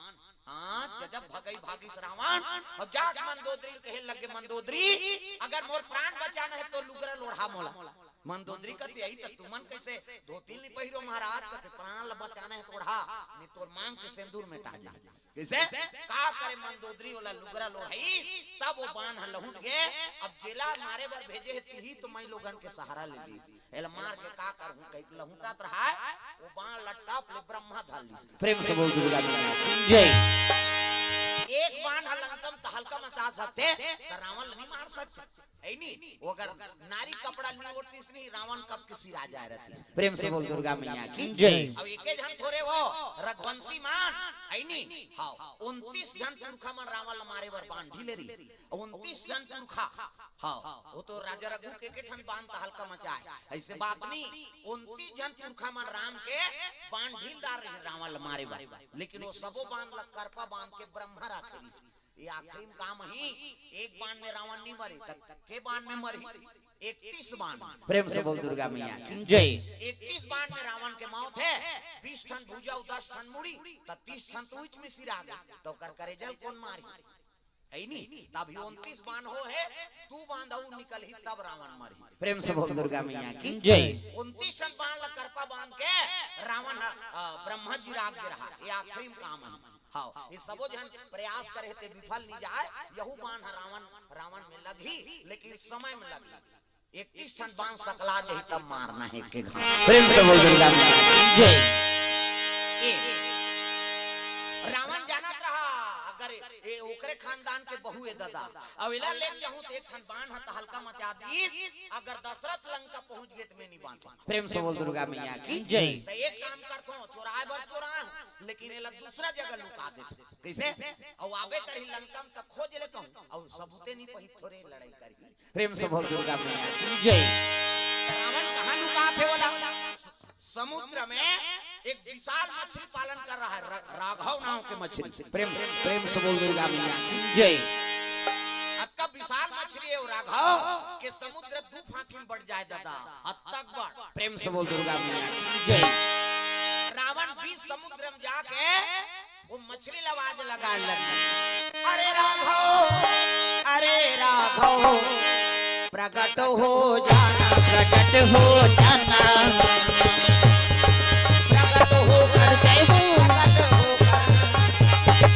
हाँ, गजब भगई भागिस रावण, अउ जाके मंदोदरी ल कहे लगे, मंदोदरी, अगर मोर प्राण बचाना हे त लुगरा ल ओढ़ा मोला। मंदोदरी कथे, "अई त तुमन कइसे धोती नइ पहिरो महाराज?" कथे, "प्राण ल बचाना हे त ओढ़ा, नहीं तोर मांग के सिंदूर मेटा जाही।" कइसे? का करे मंदोदरी ओला लुगरा लोढ़ई, तब वो बान ह लहुंट गे। अब जेला मारे बर भेजे हे, तिही तो माईलोगन के सहारा ले लीस। एला मार के का करहूं, कहिके लहुंटत रहा, वो बान ल टप ले ब्रह्मा धर लीस। प्रेम से बोल दुर्गा मैया की जय। एक बान ह लंका म तहलका मचा सकथे, त रावण ल नइ मार सकथे। हे नी, वो अगर नारी कपड़ा नइ ओढ़तिस नी, रावण कब के सिरा जाय रहतिस। प्रेम से बोल दुर्गा मैया की जय। अब एके झन थोरे हो, रघुवंशी मन, हे नी, हाँ, उनतीस झन पुरखा मन रावण ल मारे बर बान ढीले रही। उनतीस झन पुरखा, हाँ, वो तो राजा रघु के, के ठन बान तहलका मचाय, अइसे बात नइ। उनतीस झन पुरखा मन राम के बान ढील डारे रहिन रावण ल मारे बर, लेकिन वो सबो बान ल करपा बांध के ब्रह्मा राखे रहिस। ये आखिरी म काम ही, एक बान में रावण नइ मरे, त के बान में मरही? इकतीस बान। प्रेम से बोल दुर्गा मैया की जय। इकतीस बान में रावण के मौत हे, बीस ठन भुजा अउ दस ठन मुड़ी, त तीस ठन तो उच में सिरा गे, त ओकर करेजा ल कोन मारही? हे नी, तभी उनतीस बान हो हे, दू बान अउ निकलही तब रावण मरही। प्रेम से बोल दुर्गा मैया की जय। उनतीस ठन बान ल करपा बांध के रावण ह, अ, ब्रह्मा जी राख दे रहा, ये आखिरी म काम हे। हाँ, ये सबो झन प्रयास करे हे ते विफल नइ जाय, यहू बान ह रावण, रावण में लगही, लेकिन समय में लगही। इकतीस ठन बान सकला जाही तब मारना हे के घाव। प्रेम से बोल दुर्गा मैया की जय। ए, रावण जानत रहा, अगर ए, ओकरे खानदान के बहू ए ददा, अउ एला लेके जाहूं त एक ठन बान ह तहलका मचा दिस, अगर दशरथ लंका पहुंच गे त मैं नइ बांचहूं। प्रेम से बोल दुर्गा मैया की जय। त एक काम करथों, चोराय बर चोराहूं, लेकिन एला दूसरा जगह लुका देथों। कइसे? अउ आबे करही लंका म त खोज ले कहूं, अउ सबूते नइ पही, थोरे लड़ई करही। प्रेम से बोल दुर्गा मैया की जय। रावण कहाँ लुकात हे ओला? स-, समुद्र में एक विशाल मछली पालन कर रहा है, र-, राघव नाम के मछली। प्रेम, प्रेम से बोल दुर्गा मैया की जय। अतका विशाल मछली हे वो राघव के समुद्र दू फांकी में बंट जाय ददा, अतक बड़। प्रेम से बोल दुर्गा मैया की जय। रावण बीच समुद्र में जाके वो मछली ल आवाज लगाय लगी, "अरे राघव, अरे राघव, प्रकट हो जाना, प्रकट हो जाना, प्रकट होकर, जय हो, प्रकट होकर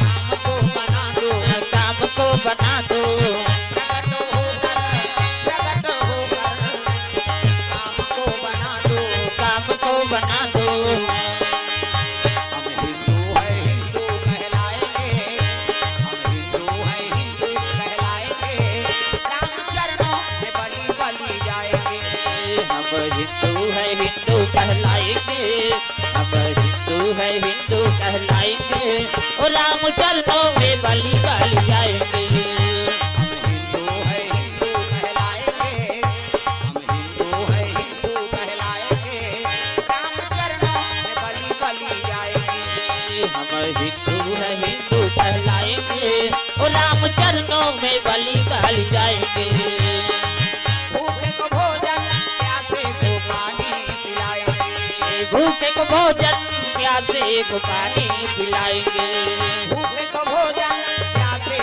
काम को बना दो, काम को बना दो, प्रकट होकर, प्रकट होकर काम को बना दो, काम को बना दो।" हम हिंदू हैं, हिंदू कहलाएंगे, हम हिंदू हैं, हिंदू कहलाएंगे, राम चरणों में बलि, बलि जाएंगे। हम हिंदू हैं, हिंदू कहलाएंगे, हम हिंदू हैं, हिंदू कहलाएंगे, ओ राम चरणों में बलि, बलि जाएंगे। हम हिंदू हैं, हिंदू कहलाएंगे, हम हिंदू हैं, हिंदू कहलाएंगे, राम चरणों में बलि, बलि जाएंगे। हम हिंदू हैं, हिंदू कहलाएंगे, ओ राम चरणों में बलि, बलि जाएंगे। भूखे को भोजन, प्यासे को पानी पिलाएंगे। भूखे को भोजन, प्यासे को पानी पिलाएंगे। भूखे को भोजन, प्यासे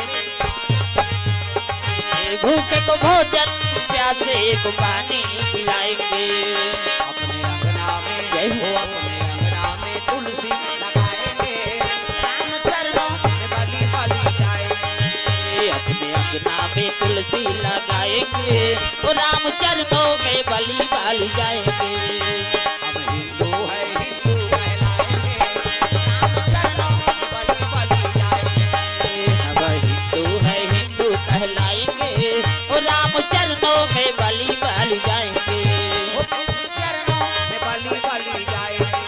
भूखे को भोजन, प्यासे को पानी पिलाएंगे। अपने अंगना में, जय हो। अपने अंगना में तुलसी लगाएंगे, राम चरणों में बलि, बलि जाएंगे। अपने अंगना में तुलसी लगाएंगे, ओ राम चरणों में बलि, बलि जाएंगे। हम हिंदू हैं, हिंदू कहलाएंगे, राम चरणों में बलि, बलि जाएंगे। हम हिंदू हैं, हिंदू कहलाएंगे, ओ राम चरणों में बलि, बलि जाएंगे। ओ कृष्ण चरणों में बलि, बलि जाएंगे।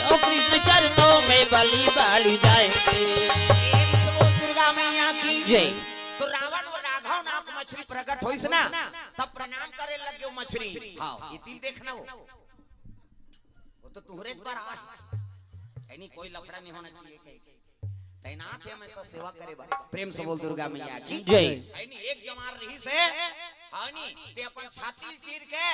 ओ कृष्ण चरणों में बलि, बलि जाएंगे। प्रेम से बोल दुर्गा मैया की जय। तो रावण वो राघव नाम के मछली प्रकट होइस ना, तब प्रणाम करे लग गे वो मछली। हाँ, ये तिल देखना वो। वो तो तुहरे बर आय। यानी कोई लफड़ा नहीं होना चाहिए कहीं। तैनात हे हमेशा सेवा करे बर। प्रेम से बोल दुर्गा मैया की जय। यानी एक जवान रहिस हे, हाँ नी, ते अपन छाती ल चीर के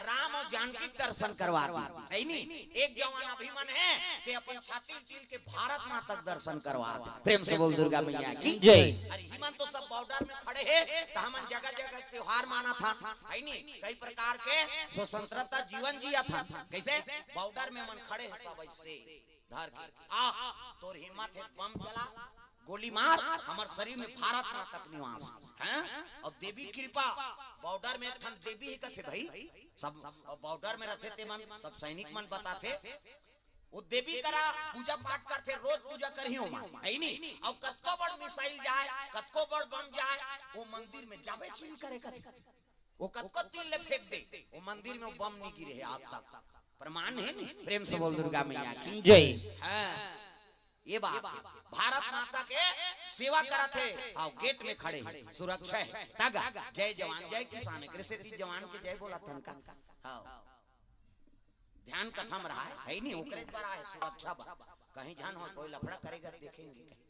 राम अउ जानकी के दर्शन करवा दी। है नी, एक जवान अभी मन हे, ते अपन छाती ल चीर के भारत माता के दर्शन करवा दी। प्रेम से बोल दुर्गा मैया की जय। अरे, इही मन तो सब बॉर्डर में खड़े हे, त हमन जगह जगह त्योहार मानत हन, है नी, कई प्रकार के स्वतंत्रता जीवन जियत हन। कैसे? बॉर्डर में मन खड़े हे सब ऐसे धर के। आ, तोर हिम्मत हे, बम चला, गोली मार, हमर शरीर में भारत माता के निवास है। अउ देवी कृपा, बॉर्डर में एक ठन देवी ही कथे भाई, सब बॉर्डर में रथे ते मन, सब सैनिक मन बताथे। वो देवी करा पूजा पाठ करथे, रोज पूजा करही ओमा, है नी? अउ कतको बड़ मिसाइल जाए, कतको बड़ बम जाए, वो मंदिर में जाबे च नी करे कथे। वो कतको तीर ले फेंक दे, वो मंदिर में वो बम नी गिरे हे आज तक। प्रमाण हे नी? प्रेम से बोल दुर्गा मैया की जय। हाँ, ये बात हे। भारत माता के सेवा करत हे, हाँ, गेट में खड़े हे, सुरक्षा हे। तगा, जय जवान, जय किसान, एकरे सेती जवान के जय बोलत हन का? हाँ, ध्यान कथा में रहा हे, है नी? ओकरे बर आहे, सुरक्षा बर। कहीं झन हो, कोई लफड़ा करेगा, देखेंगे कहीं।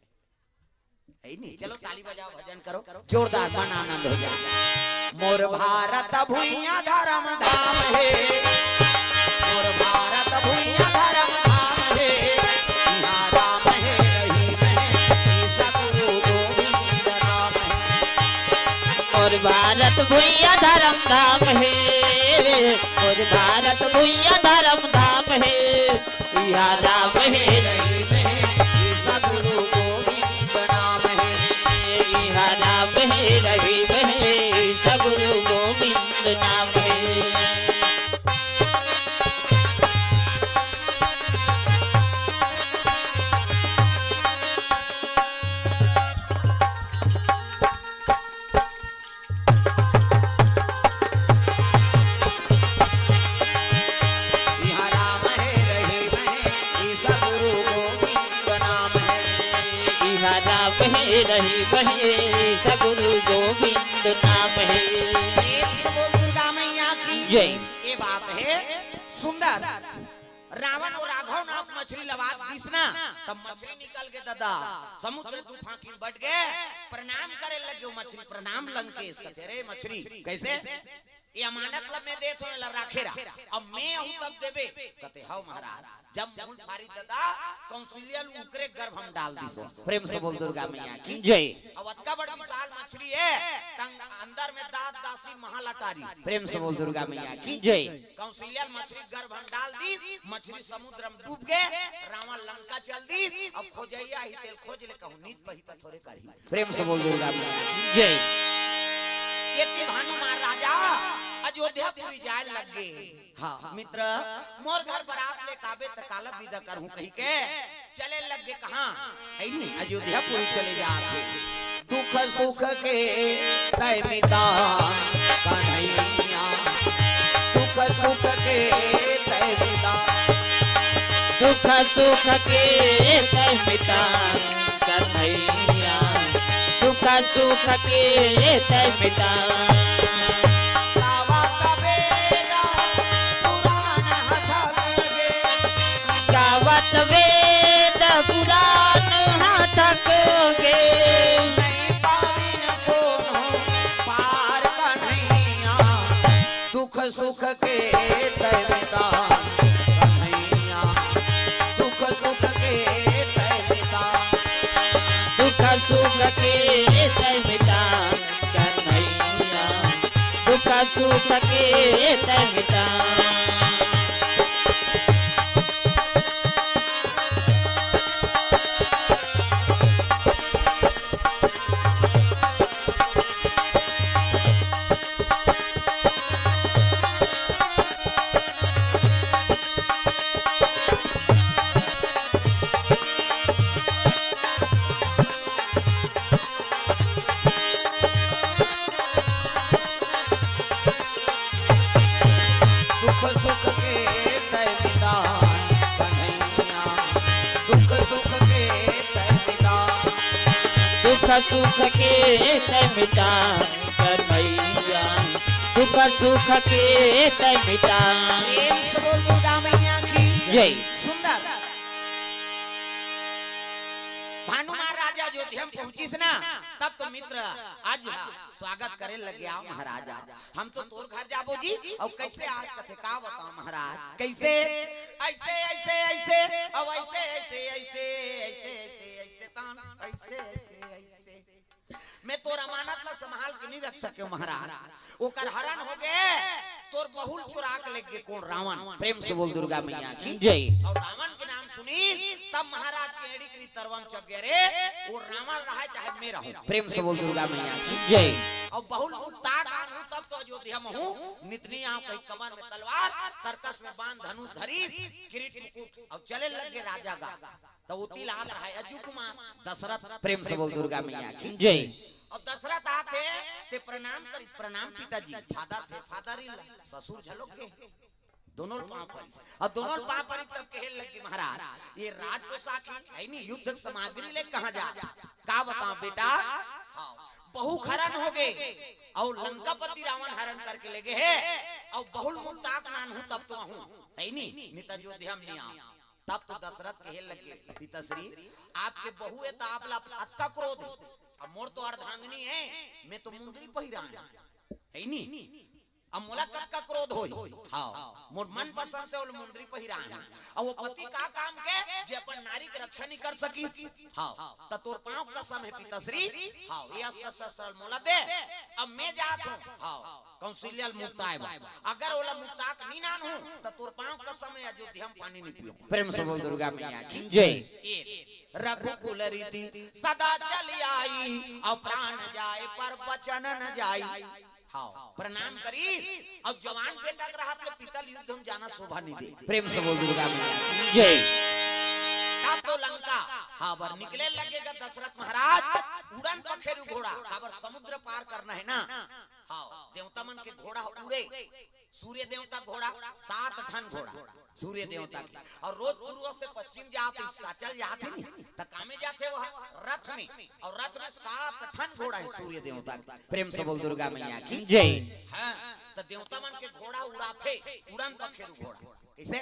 है नी? चलो, ताली बजाओ, भजन करो, जोरदार बन, आनंद हो जाए। मोर भारत भुइयां धर्म धाम हे, मोर भारत भुइयां धर्म धाम हे, इहाँ राम हे रहीम हे, सतगुरु गोविंद नाम हे। मोर भारत भुइयां धर्म धाम हे, मोर भारत भुइयां धर्म धाम हे, इहाँ राम हे रहीम हे, सतगुरु गोविंद नाम हे। इहाँ राम हे रहीम हे, सतगुरु गोविंद नाम हे। इहाँ राम हे रहीम हे, ईसा गुरु गोविंद नाम हे। इहाँ राम हे रहीम हे, ईसा गुरु गोविंद नाम हे। प्रेम से बोल दुर्गा मैया की जय। ये बात हे सुंदर। रावण वो राघव नाव के मछरी लवात दिस ना, तब मछरी निकल गे ददा, समुद्र तूफान की बट गे, प्रणाम करे लगे वो मछरी, "प्रणाम लंकेश," कथे, "रे मछरी, कैसे? ये अमानत ला मैं देत हों, एला राखे रहा, अब मैं आहूं तब देबे?" कथे, "हव महाराज।" जब मुंह फारी ददा, कौशल्या ल उकरे गर्भ में डाल दिस। प्रेम से बोल दुर्गा मैया की जय। अब अतका बड़ विशाल मछरी हे, तंग अंदर में दास दासी महल अटारी। प्रेम से बोल दुर्गा मैया की जय। कौशल्या ल मछरी गर्भ में डाल दी, मछरी समुद्र में डूब गे, रावण लंका चल दी। अब खोजइया ही तेल खोज ले कहूं, नीत पही त थोरे करही। प्रेम से बोल दुर्गा मैया की जय। ये ती भानु महाराजा अयोध्यापुरी जाए लग गे। हाँ, मित्र, मोर घर बरात ले काबे त काला विदा करहूं कही के चले लग गे कहाँ? ऐ नी, अयोध्यापुरी चले जात हे। दुख सुख के तय मिता कन्हैया, दुख सुख के तय मिता। दुख सुख के तय मिता कन्हैया, दुख सुख के तय मिटा। गावत वेद पुराण ह थक गे। गावत वेद पुराण ह थक गे। नहीं पाविन कोनो पार कन्हैया। दुख सुख के तय मिटा कन्हैया, दुख सुख के तय मिटा। दुख सुख के तय मिटा कन्हैया, दुख सुख के तय मिटा। दुख सुख के तय मिटा कन्हैया, दुख सुख के तय मिटा। दुख सुख के तय मिटा कन्हैया, दुख सुख के तय मिटा। प्रेम से बोल दुर्गा मैया की जय। सुंदर। भानु महाराजा अयोध्या में पहुंचिस ना, तब तो मित्र आज हा स्वागत करे लगे, आओ महाराज, आज हम तो तोर घर जाबो जी। अउ कैसे आज? कथे का बताओ महाराज, कैसे? ऐसे, ऐसे, ऐसे, अउ ऐसे, ऐसे, ऐसे, ऐसे, ऐसे, ऐसे, तान, ऐसे, ऐसे, ऐसे। मैं तोर अमानत ला संभाल के नहीं रख सके महाराज। ओकर हरण हो गे, तोर बहू ल चुरा के लेगे कोन? रावण। प्रेम से बोल दुर्गा मैया की जय। अउ रावण के नाम सुनिस तब महाराज के एड़ी के तरवा म चघ गे रे। वो रावण रहय चाहे मैं रहूं, प्रेम से बोल दुर्गा मैया की जय। अउ बहू ल मुक्ता कान हूं तब तो अयोध्या म हूं। नितनी आंव कही कमर में तलवार, तरकस में बाण धनुष धरिस, किरीट मुकुट अउ चले लगे राजा गा। त ओती ल आत रहय अजू कुमार दशरथ, प्रेम से बोल दुर्गा मैया की जय। अउ दशरथ आथे, ते प्रणाम करिस, प्रणाम पिताजी, फादर थे, फादर इन ला, ससुर झलोक के, दोनों ल पांव परिस। अउ दोनों ल पांव परिस तब कहे लगे महाराज, ये राज पोशाक हे, है नी, युद्ध सामग्री ले कहां जात? का बताओ बेटा, हां, बहू हरण हो गे, अउ लंकापति रावण हरण करके लेगे हे, अउ बहू ल मुक्ता कान हूं तब तो आहूं, है नी, नहीं त अयोध्या म नहीं आंव। तब तो दशरथ कहे लगे, पिताश्री, आपके बहू हे त आप ला अतका क्रोध हे, अब मोर तो अर्धांगिनी हे, मैं तो मुंदरी पहिराय हंव, है नी, अब मोला कतका क्रोध होही। हां, मोर मन पसंद से ओला मुंदरी पहिराय हंव। अउ वो पति का काम के, जे अपन नारी के रक्षा नहीं कर सकिस। हां, त तोर पांव कसम हे पिताश्री, हां, ये अस्त्र शस्त्र ल मोला दे, अब मैं जात हंव। हां, कौशल्या ल मुक्ताय बर। अगर ओला मुक्ता के नी लानहूं, त तोर पांव कसम हे, अयोध्या म पानी नहीं पीहूं। प्रेम से बोल दुर्गा मैया की जय। ए, रघुकुल रीति सदा चली आई, अउ प्राण जाए पर वचन न जाई। हां, प्रणाम करिस, अउ जवान बेटा के रहत ले पिता ल युद्ध म जाना शोभा नहीं दे। प्रेम से बोल दुर्गा मैया की जय। तब तो लंका, हां, बर निकले लगे गा दशरथ महाराज, उड़न पखेरु घोड़ा, काबर समुद्र पार करना हे ना। हां, देवता मन के घोड़ा उड़े, सूर्य देवता घोड़ा, सात ठन घोड़ा सूर्य देवता के, अउ रोज पूर्व से पश्चिम जात, अस्ताचल जात हे नी, त कामे जाथे वो रथ में, अउ रथ में सात ठन घोड़ा हे सूर्य देवता के। प्रेम से बोल दुर्गा मैया की जय। हां, त देवता मन के घोड़ा उड़ाथे, उड़न पखेरु घोड़ा। कैसे?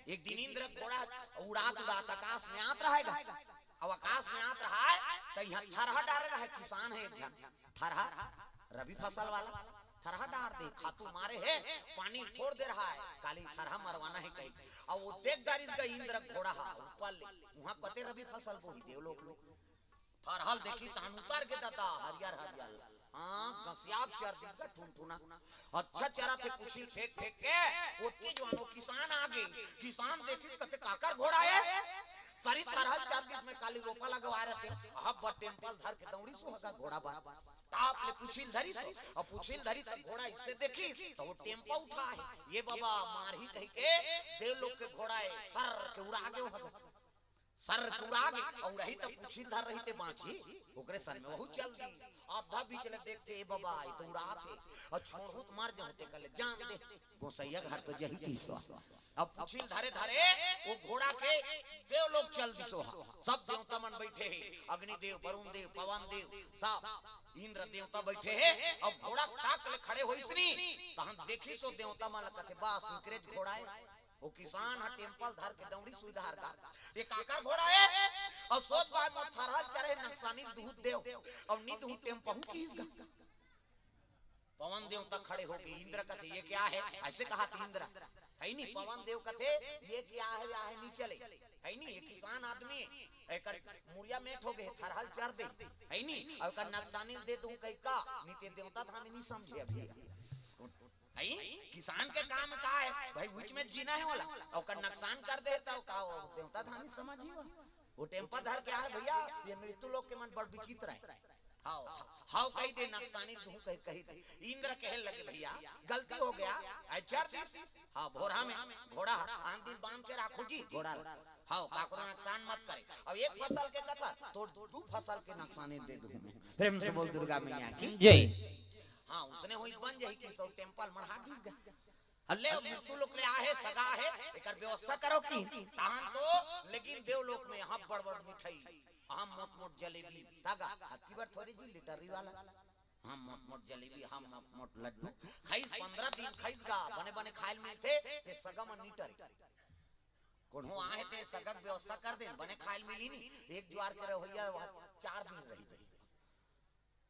एक दिन इंद्र घोड़ा उड़ात उड़ात आकाश में आत रहय गा, अउ आकाश में आत रहय, त इहां थरहा डारे रहय, किसान हे एक झन, थरहा, रबी फसल वाला, थरहा डार दे, खातू मारे हे, पानी फोर दे रहय, काली थरहा मरवाना हे कही। अउ वो देख डारिस गा इंद्र घोड़ा हा, ऊपर ले, उहां कते रबी फसल बोही देवलोक में। थरहा ल देखिस तहां उतर गे दादा, हरियर हरियर। हां, घसियात चर दिस गा ठुनठुना। अच्छा चरत हे, पूछी ल फेंक फेंक के, ओतके जुवार वो किसान आ गे। किसान देखिस कथे काकर घोड़ा हे? सरी थरहा ल चर दिस, मैं काली रोपा लगवाय रहतेंव, अब्बड़ टेम्पा ल धर के दौड़िस वो हा गा घोड़ा बर। टाप ले पूछी ल धरिस वो, अउ पूछी ल धरिस त घोड़ा अइसे देखिस, त वो टेम्पा उठाय हे, ये बाबा मारही कहिके, देवलोक के घोड़ा हे, सर के उड़ा गे वो हा गा। सर के उड़ा गे, अउ उड़ही त पूछी ल धर रही ते बांचही, ओकरे सन में वहू चल दिस। आधा बीच ले देखथे, ए बाबा, ये तो उड़ात हे, अउ छोड़हूं त मर जाहूं, तेकर ले जान दे, गोसइया घर तो जही दिस वो। अब पूछी ल धरे धरे वो घोड़ा के देवलोक चल दिस वो हा। सब देवता मन बइठे हे, अग्निदेव, वरुण देव, पवन देव, सब इंद्र देवता बइठे हे। अब घोड़ा टाक ले खड़े होइस नी, तहां देखिस वो देवता मन ला, कथे, बस, इंकरेज घोड़ा हे। वो किसान ह टेम्पा ल धर के दौड़िस वो हा गा, ये काकर घोड़ा हे? अउ सोच पाय, मोर थरहा ल चरे हे, नकसानी ल दूहूं त देव, अउ नी दूहूं त टेम्पा हूं किहिस गा। पवन देवता खड़े हो गे, इंद्र कथे, ये क्या है? अइसे कहत इंद्र, है नी? पवन देव कथे, ये क्या है, या है, नी चले, है नी? ये किसान आदमी हे, एकर मुड़िया मेंठ हो गे, थरहा ल चर दे, है नी? अउ एकर नकसानी ल दे दूं कहिके, नी ते देवता धानी नी समझे अभी। हैं? किसान के काम का हे भाई, उहीच में जीना हे ओला, अउ ओकर नकसान कर दे त का वो देवता धानी समझही वो? वो टेम्पा धर के आहे भइया, ये मृत्यु लोक के मन बड़ विचित्र हे। हाव, हाव कहि दे, नकसानी दूहूं कहि, कहि दे। इंद्र कहे लगे, भइया, गलती हो गे, अइ चर दिस। हाव, भोरहा में घोड़ा ह, आन दिन बांध के राखहू जी घोड़ा ल। हाव, काकरो नकसान मत करे। अब एक फसल के कथा, तोर दू फसल के नकसानी दे दूहूं मैं। प्रेम से बोल दुर्गा मैया की जय। हां, उसने होई बन जाही कि सौ टेम्पा ल मढ़ा दिस गा। अल्ले, अब मृत्यु लोक ले आहे, सगा हे, एकर व्यवस्था करो कि। तहां तो, लेकिन देवलोक में हां बड़-बड़ मिठाई, हां मोट-मोट जलेबी, तागा, अतकी बड़ थोड़ी जी, लिटरी वाला। हां मोट-मोट जलेबी, हां मोट-मोट लड्डू। खाइस, पंद्रह दिन खाइस गा, बने-बने खाय ल मिलथे, ते सगा मन नी टरे। कोनो आहे ते सगा के व्यवस्था कर दे, बने खाए ल मिली नी। एक जुआर के रहोइया वहाँ चार दिन रही जाही।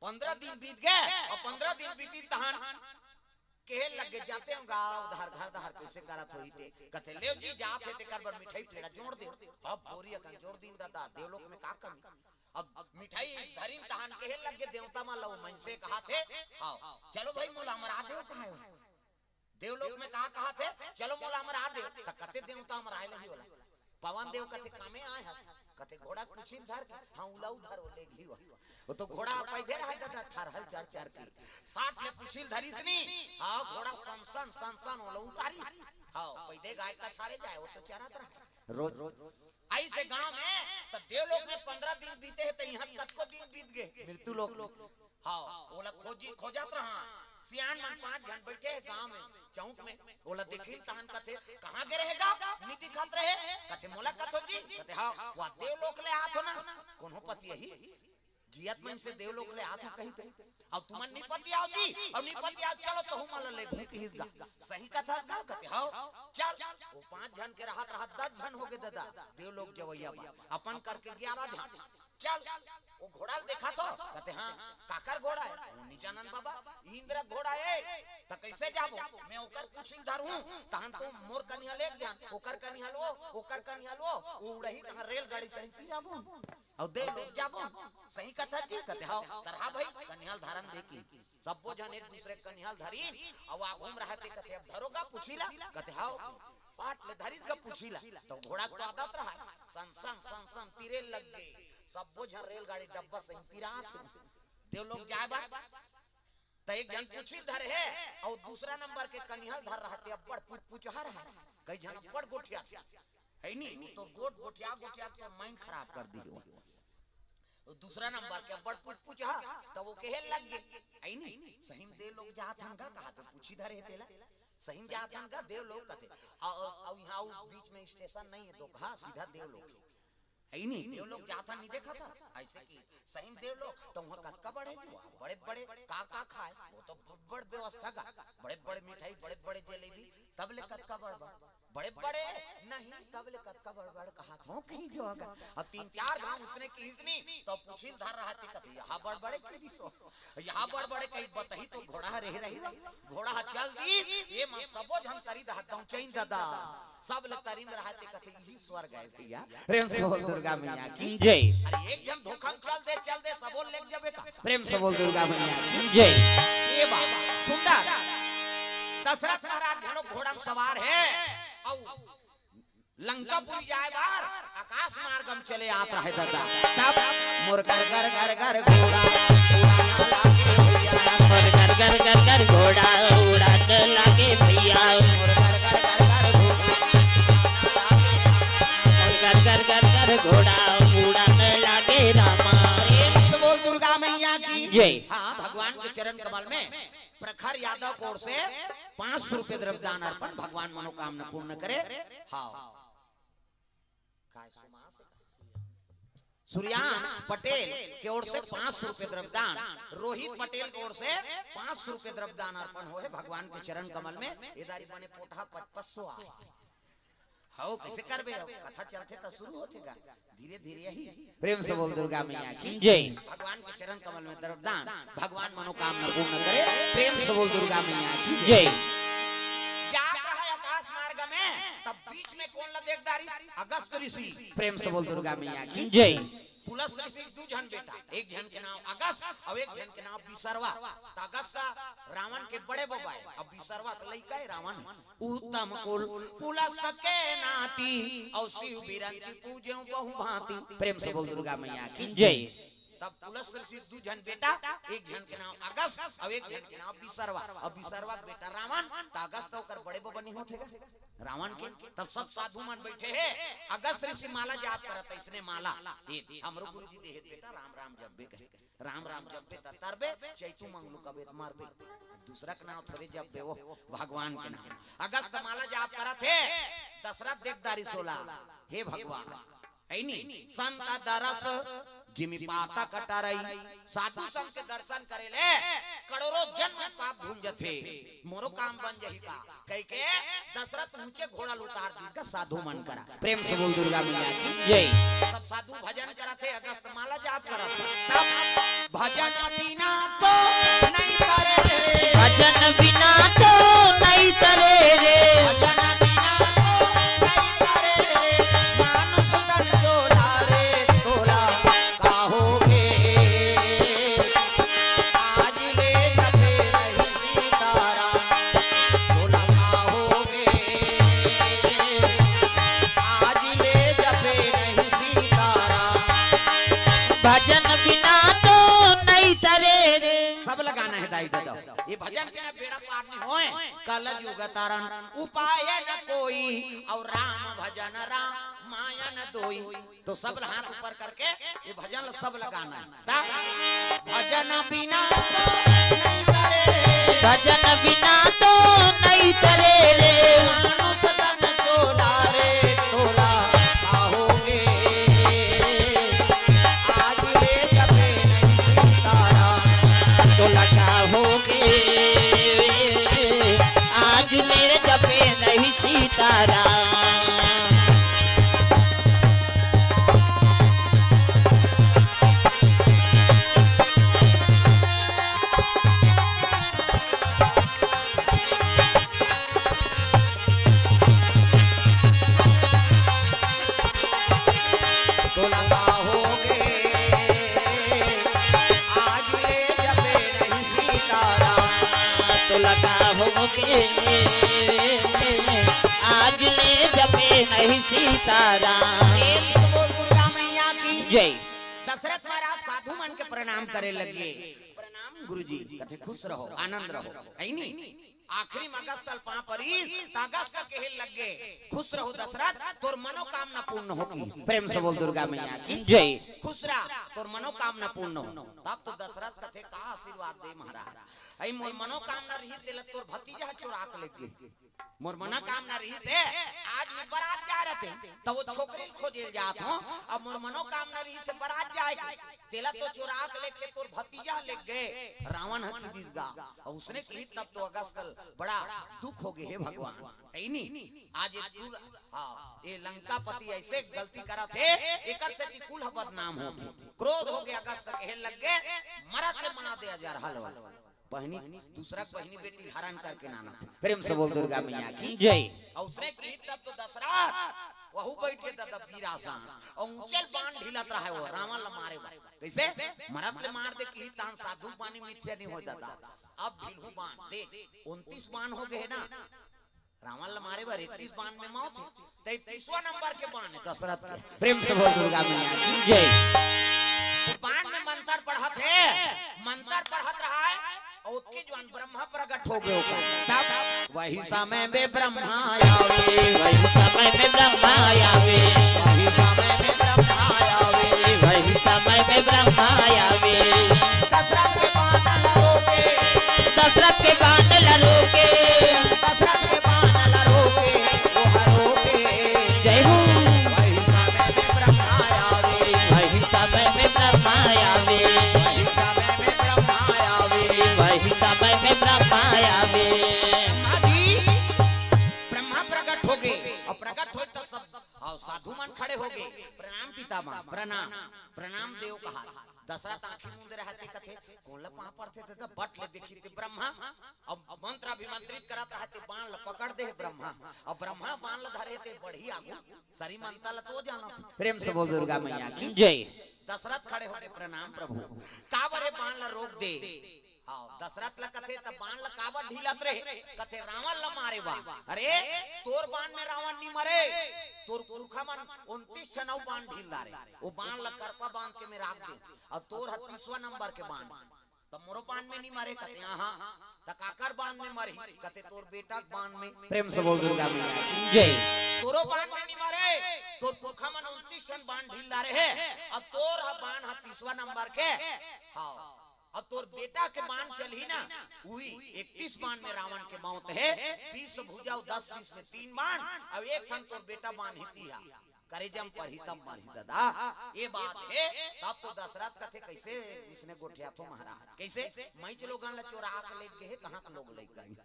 पंद्रह दिन बीत गए अउ पंद्रह दिन बीती तहान कहे लगे, "जाते हो गा उधार घर दहार, कइसे करत होही ते?" कथे, "लेव जी, जात हे तेकर बर मिठाई पेड़ा जोर दे।" अब बोरी अकन जोर दिन ददा, देवलोक में का कमी। अब मिठाई धरिन तहान कहे लगे देवता मन ला, वो मनसे कहाथे, "हाँ, चलो भाई मोला अमरा देव।" कहा देवलोक में का कहाथे, "चलो मोला अमरा देव।" त कथे देवता अमराए लगही ओला। पवन देव कथे, "कामे आए हस?" कथे, "घोड़ा के पूछी ल धर के।" "हाँ, उला उधर, वो लेगही वो।" वो तो घोड़ा पैदे रहे ददा, थरहल चर चर के। साठ ले पूछी ल धरिस नी। हाँ, घोड़ा सन सन, सन सन, ओला उतारिस। हाँ, पैदे गाय कछारे जाए, वो तो चरत रहे। रोज। अइसे गांव में, त देवलोक में पंद्रह दिन बीते हे, त इहाँ कतको दिन बीत गए। मृत्यु लोक। हाँ, ओला खोजी, खोजत रहा। सियान मन पांच झन बइठे हे गांव में, चौक में। ओला देखिन तहन कथे, "कहाँ गे रहे गा? नी दिखत रहे।" कथे, "मोला कथो जी?" कथे, "हाँ, वा देवलोक ले आत हो ना, कोनो पति अही? जियत मन से देवलोक ले आत हो कही ते। अब तुमन नी पति आओ जी, अब नी पति आओ, चलो तहू मन ला ले घूम किहिस गा। सही कथस गा?" कथे, "हाँ, चल।" वो पांच झन के रहत रहत दस झन हो गे ददा, देवलोक जवैया बा, अपन करके ग्यारह झन। चल, वो घोड़ा ल देखा तो, कथे, "हाँ।" "काकर घोड़ा हे?" "वो नी जानन बाबा, इंद्र घोड़ा हे।" "त कइसे जाबो?" "मैं ओकर पूछी ल धरहूँ, तहन तो मोर कनिहा ल एक झन, ओकर कनिहा ल वो, ओकर कनिहा ल वो, वो उड़ही तहाँ रेलगाड़ी सही तिराबो। अउ देवलोक जाबो।" "सही कथा जी?" कथे, "हाँ।" "त रहा भाई, कनिहा ल धरन दे कि।" सब्बो झन एक दूसरे के कनिहा ल धरिन, अउ आघू म रहत हे कथे, "अब धरो गा पूछी ला?" कथे, "हाँ।" साठ ले धरिस गा पूछी ला, त घोड़ा के तो आदत रहा, सन सन सन सन तीरे लग गे। सब्बो झन रेलगाड़ी डब्बा सही तिरात हे। देवलोक जाए बर, त एक झन पूछी धरे हे, अउ दूसरा नंबर के कनिहा ल धर रहत हे, अब्बड़ पुचपुचहा रहा। कई झन अब्बड़ गोठियाथे, है नी? तो गोठ गोठिया गोठिया के mind खराब कर दिही। दूसरा नंबर के अब्बड़ पुचपुचहा, त वो कहे लग गे, "है नी, सही म देवलोक जात हन गा?" कहा तो पूछी धरे हे तेला, "सही म जात हन गा देवलोक?" कथे, "अउ, अउ, अउ इहाँ अउ बीच में स्टेशन नहीं हे तो कहा सीधा देवलोक हे, है नी, देवलोक जात हन नी देखत हस?" अइसे कि सही म देवलोक, त उहाँ कतका बड़े जुआ, बड़े बड़े का का खाए, वो तो बड़ व्यवस्था गा, बड़े बड़े मिठाई, बड़े बड़े जलेबी, तब ले कतका बड़ बड़ बड़े बड़े नहीं, तब ले कतका बड़ बड़ कहात हो कहीं जो अगर। अब तीन चार घांव उसने किहिस नी, त पूछी ल धर रहत हे कथे, "यहाँ बड़ बड़े किहिस हो, यहाँ बड़ बड़े कहीं बताही तो घोड़ा ह रेहे रही हो, घोड़ा ह चल दी, ये मन सबो झन तरी दहर दौचैन ददा।" सब ले तरी म रहत हे कथे, "इही स्वर्ग हे भैया।" प्रेम से बोल दुर्गा मैया की जय। अरे एक झन धोखा म चल दे, चल दे, सबो ले जबे का। प्रेम से बोल दुर्गा मैया की जय। ये बात सुंदर। दशरथ महाराज घलो घोड़ा म सवार हे, अउ लंकापुरी जाए बर आकाश मार्ग म चले आत रहे ददा। तब मोर घर घर घर घर घोड़ा उड़ाना लागे भैया। मोर घर घर घर घर घोड़ा उड़ाना लागे भैया। मोर घर घर घर घर घोड़ा उड़ाना लागे। मोर घर घर घर घर घोड़ा उड़ाना लागे रामा। प्रेम से बोल दुर्गा मैया की जय। हाँ, भगवान के चरण कमल में प्रखर यादव की ओर से पाँच सौ रुपये द्रव्य दान अर्पण, भगवान मनोकामना पूर्ण करे। हाँ, काय सुमास हे? सूर्यांश पटेल की ओर से पाँच सौ रुपये द्रव्य दान, रोहित पटेल की ओर से पाँच सौ रुपये द्रव्य दान अर्पण होए भगवान के चरण कमल में। ये दारी बने पोटहा पचपन सौ आ। हव, कइसे करबे? अब कथा चलथे त शुरू होथे गा, धीरे धीरे ही। प्रेम से बोल दुर्गा मैया की जय। भगवान के चरण कमल में द्रव्य दान, भगवान मनोकामना पूर्ण करे। प्रेम से बोल दुर्गा मैया की जय। जय। जात रहा आकाश मार्ग में, तब बीच में कोन ला देख डारिस? अगस्त ऋषि। प्रेम से बोल दुर्गा मैया की जय। पुलस्त्य ऋषि दू झन बेटा, एक झन के नाम अगस्त अउ एक झन के नाम विसर्वा। त अगस्त रावण के बड़े बबा हे, अउ विसर्वा के लइका हे रावण। उत्तम कुल पुलस्त्य के नाती, अउ शिव बिरंची पूजेउ बहु भांति। प्रेम से बोल दुर्गा मैया की जय। तब पुलस्त्य ऋषि दू झन बेटा, एक झन के नाम अगस्त अउ एक झन के नाम विसर्वा। अउ विसर्वा के बेटा रावण, त अगस्त ओकर बड़े बबा नी होथे गा रावण के। तब सब साधु मन बइठे हे, अगस्त ऋषि माला जाप करत हे, अइसने माला, ए, हमरो गुरुजी देहे बेटा, राम राम जपबे कहे। राम राम जपबे त तरबे, चैतू मंगलू कबे त मरबे। दूसरा के नाम थोरे जपबे, वो भगवान के नाम। अगस्त माला जाप करत हे, दशरथ देख डारिस ओला, हे भगवान, है नी, संत दरस जिमि पातक टरई, साधु संत के दर्शन करे ले करोड़ों जन्म पाप धुल जथे, मोरो काम बन जही का कहिके दशरथ ऊंचे घोड़ा ल उतार दीस गा साधु मन करा। प्रेम से बोल दुर्गा मैया की। जय। सब साधु भजन करत हे, अगस्त माला जाप करत हे। तब भजन बिना तो नहीं करे रे। भजन बिना तो नहीं करे रे। भजन बिना तो नहीं करे रे। मानुष तन चोला रे तोला का होगे। आज ले जपे नहीं सीताराम, तोला का होगे। आज ले जपे नहीं सीताराम। भजन बिना तो नहीं तरे रे। सब लगाना है दाई ददा। ये भजन बिना बेड़ा पार नहीं होए। कलजुग तरन उपाय न कोई, और राम भजन रामायण दोई। तो सब ल हाथ ऊपर करके ये भजन ल सब ल गाना है। ता? भजन बिना तो नहीं तरे। भजन बिना तो नहीं तरे रे। मानुष तन चोला रे तोला का होगे। आज ले जपे नहीं सीताराम। तोला का होगे। आज ले जपे नहीं सीताराम। तोला का होगे। आज ले जपे नहीं सीताराम। तोला का होगे। आज ले जपे नहीं सीताराम। प्रेम से बोल दुर्गा मैया की। जय। दशरथ महाराज साधु मन के प्रणाम करे लगे। प्रणाम गुरुजी। कथे खुश रहो, आनंद रहो, है नी? आखिरी में अगस्त ल पाँव परिस, त अगस्त कहे लगे, खुश रहो दशरथ, तोर मनोकामना पूर्ण होगी। प्रेम से बोल दुर्गा मैया की। जय। खुश रह, तोर मनोकामना पूर्ण हो। तब तो दशरथ कथे का आशीर्वाद दे महाराज। अई मोर मनोकामना रही तेला तोर भतीजा चोरा के लेगे। मोर मनोकामना रही से आज मैं बारात जा रहे थे, तो वो छोकरी खोजे जात हूँ। अब मोर मनोकामना रही से बारात जाए, तेला तो चोरा के लेके तोर भतीजा लेगे, रावण ह की दिस गा। और उसने कही तब तो अगस्त ल बड़ा दुख होगे हे भगवान। तैनी आज ये दूर, हाँ, ये लंकापति ऐसे गलती करत हे, एकर सेती कुल ह बदनाम होथे। क्रोध होगे अगस्त कहे लगे, मरत ले मार दे हजार हलवा। बहिनी, दूसरा के बहिनी बेटी हरण करके नाना थे। प्रेम से बोल दुर्गा मैया की। जय। और उसने कही तब तो दशरथ, वहू बैठ के दादा वीरासन। और ऊंचल बाण ढीलत रहे वो, रावण ल मारे बर। कैसे? मरत ले मार दे कही तान साधु बानी मिथ्या नहीं हो दादा। अब ढीलहू बाण, देख, उनतीस बाण होगे ना। रावण ल मारे बर इकतीस बाण में मौत हे। तैंतीसवां नंबर के बाण हे दशरथ के। प्रेम से बोल दुर्गा मैया की। जय। वो बाण में मंत्र पढ़त हे, मंत्र पढ़त रहा है, और ओतके जुवार ब्रह्मा प्रकट होगे ओकर। तब वही समय में ब्रह्मा आवे। वही समय में ब्रह्मा आवे। वही समय में ब्रह्मा आवे। वही समय में ब्रह्मा आवे। दशरथ के बाण ल रोके। दशरथ के बाण ल रोके। दशरथ के बाण ल रोके, ओह रोके। जय हो। वही समय में ब्रह्मा आवे। वही समय में ब्रह्मा आवे। वही समय में ब्रह्मा आवे। वही समय में ब्रह्मा आवे। अजी, ब्रह्मा प्रकट होगे, और प्रकट होय तो सब, हाँ, साधु मन खड़े होगे। प्रणाम पितामह, प्रणाम, प्रणाम देव कहा। दशरथ आंखी मूंदे रहत हे कथे, कोन ल पाँव परथे, त बट ले देखही ते ब्रह्मा। अब मंत्र अभिमंत्रित करत रहत हे, बाण ल पकड़ दे हे ब्रह्मा। अब ब्रह्मा बाण ल धरे हे ते बढ़ही आगू, सरी मंत्र ल तो जानत हे। प्रेम से बोल दुर्गा मैया की। जय। दशरथ खड़े होके, प्रणाम प्रभु, काबर ए बाण ल रोक दे। हाँ, दशरथ ल कथे, त बाण ल काबर ढीलत रहे? कथे, रावण ल मारे बर। अरे, तोर बाण में रावण नी मरे, तोर पुरखा मन उनतीस ठन अउ बाण ढील डारे। वो बाण ल करपा बांध के मैं राख दे, अउ तोर ह तीसवां नंबर के बाण, त मोरो बाण में नी मरे। कथे, हाँ, त काकर बाण में मरही? कथे, तोर बेटा के बाण में। प्रेम से बोल दुर्गा मैया की। जय। तोरो बाण में नी मरे, तोर पुरखा मन उनतीस ठन बाण ढील डारे हे, अउ तोर ह बाण ह तीसवां नंबर के। हाँ, अब तोर बेटा के बाण चलही ना, उही इकतीस बाण में रावण के मौत हे, बीस भुजा अउ दस शीश में तीन बाण, अउ एक ठन तोर बेटा बाण ही तिहा। करे जम परही तब मरही ददा। ये बात हे। तब तो दशरथ कथे, "कैसे इसने गोठियाथो महाराज? कैसे? मैच लोगन ला चोरा के लेग गे हे, कहाँ के लोग लइका हे?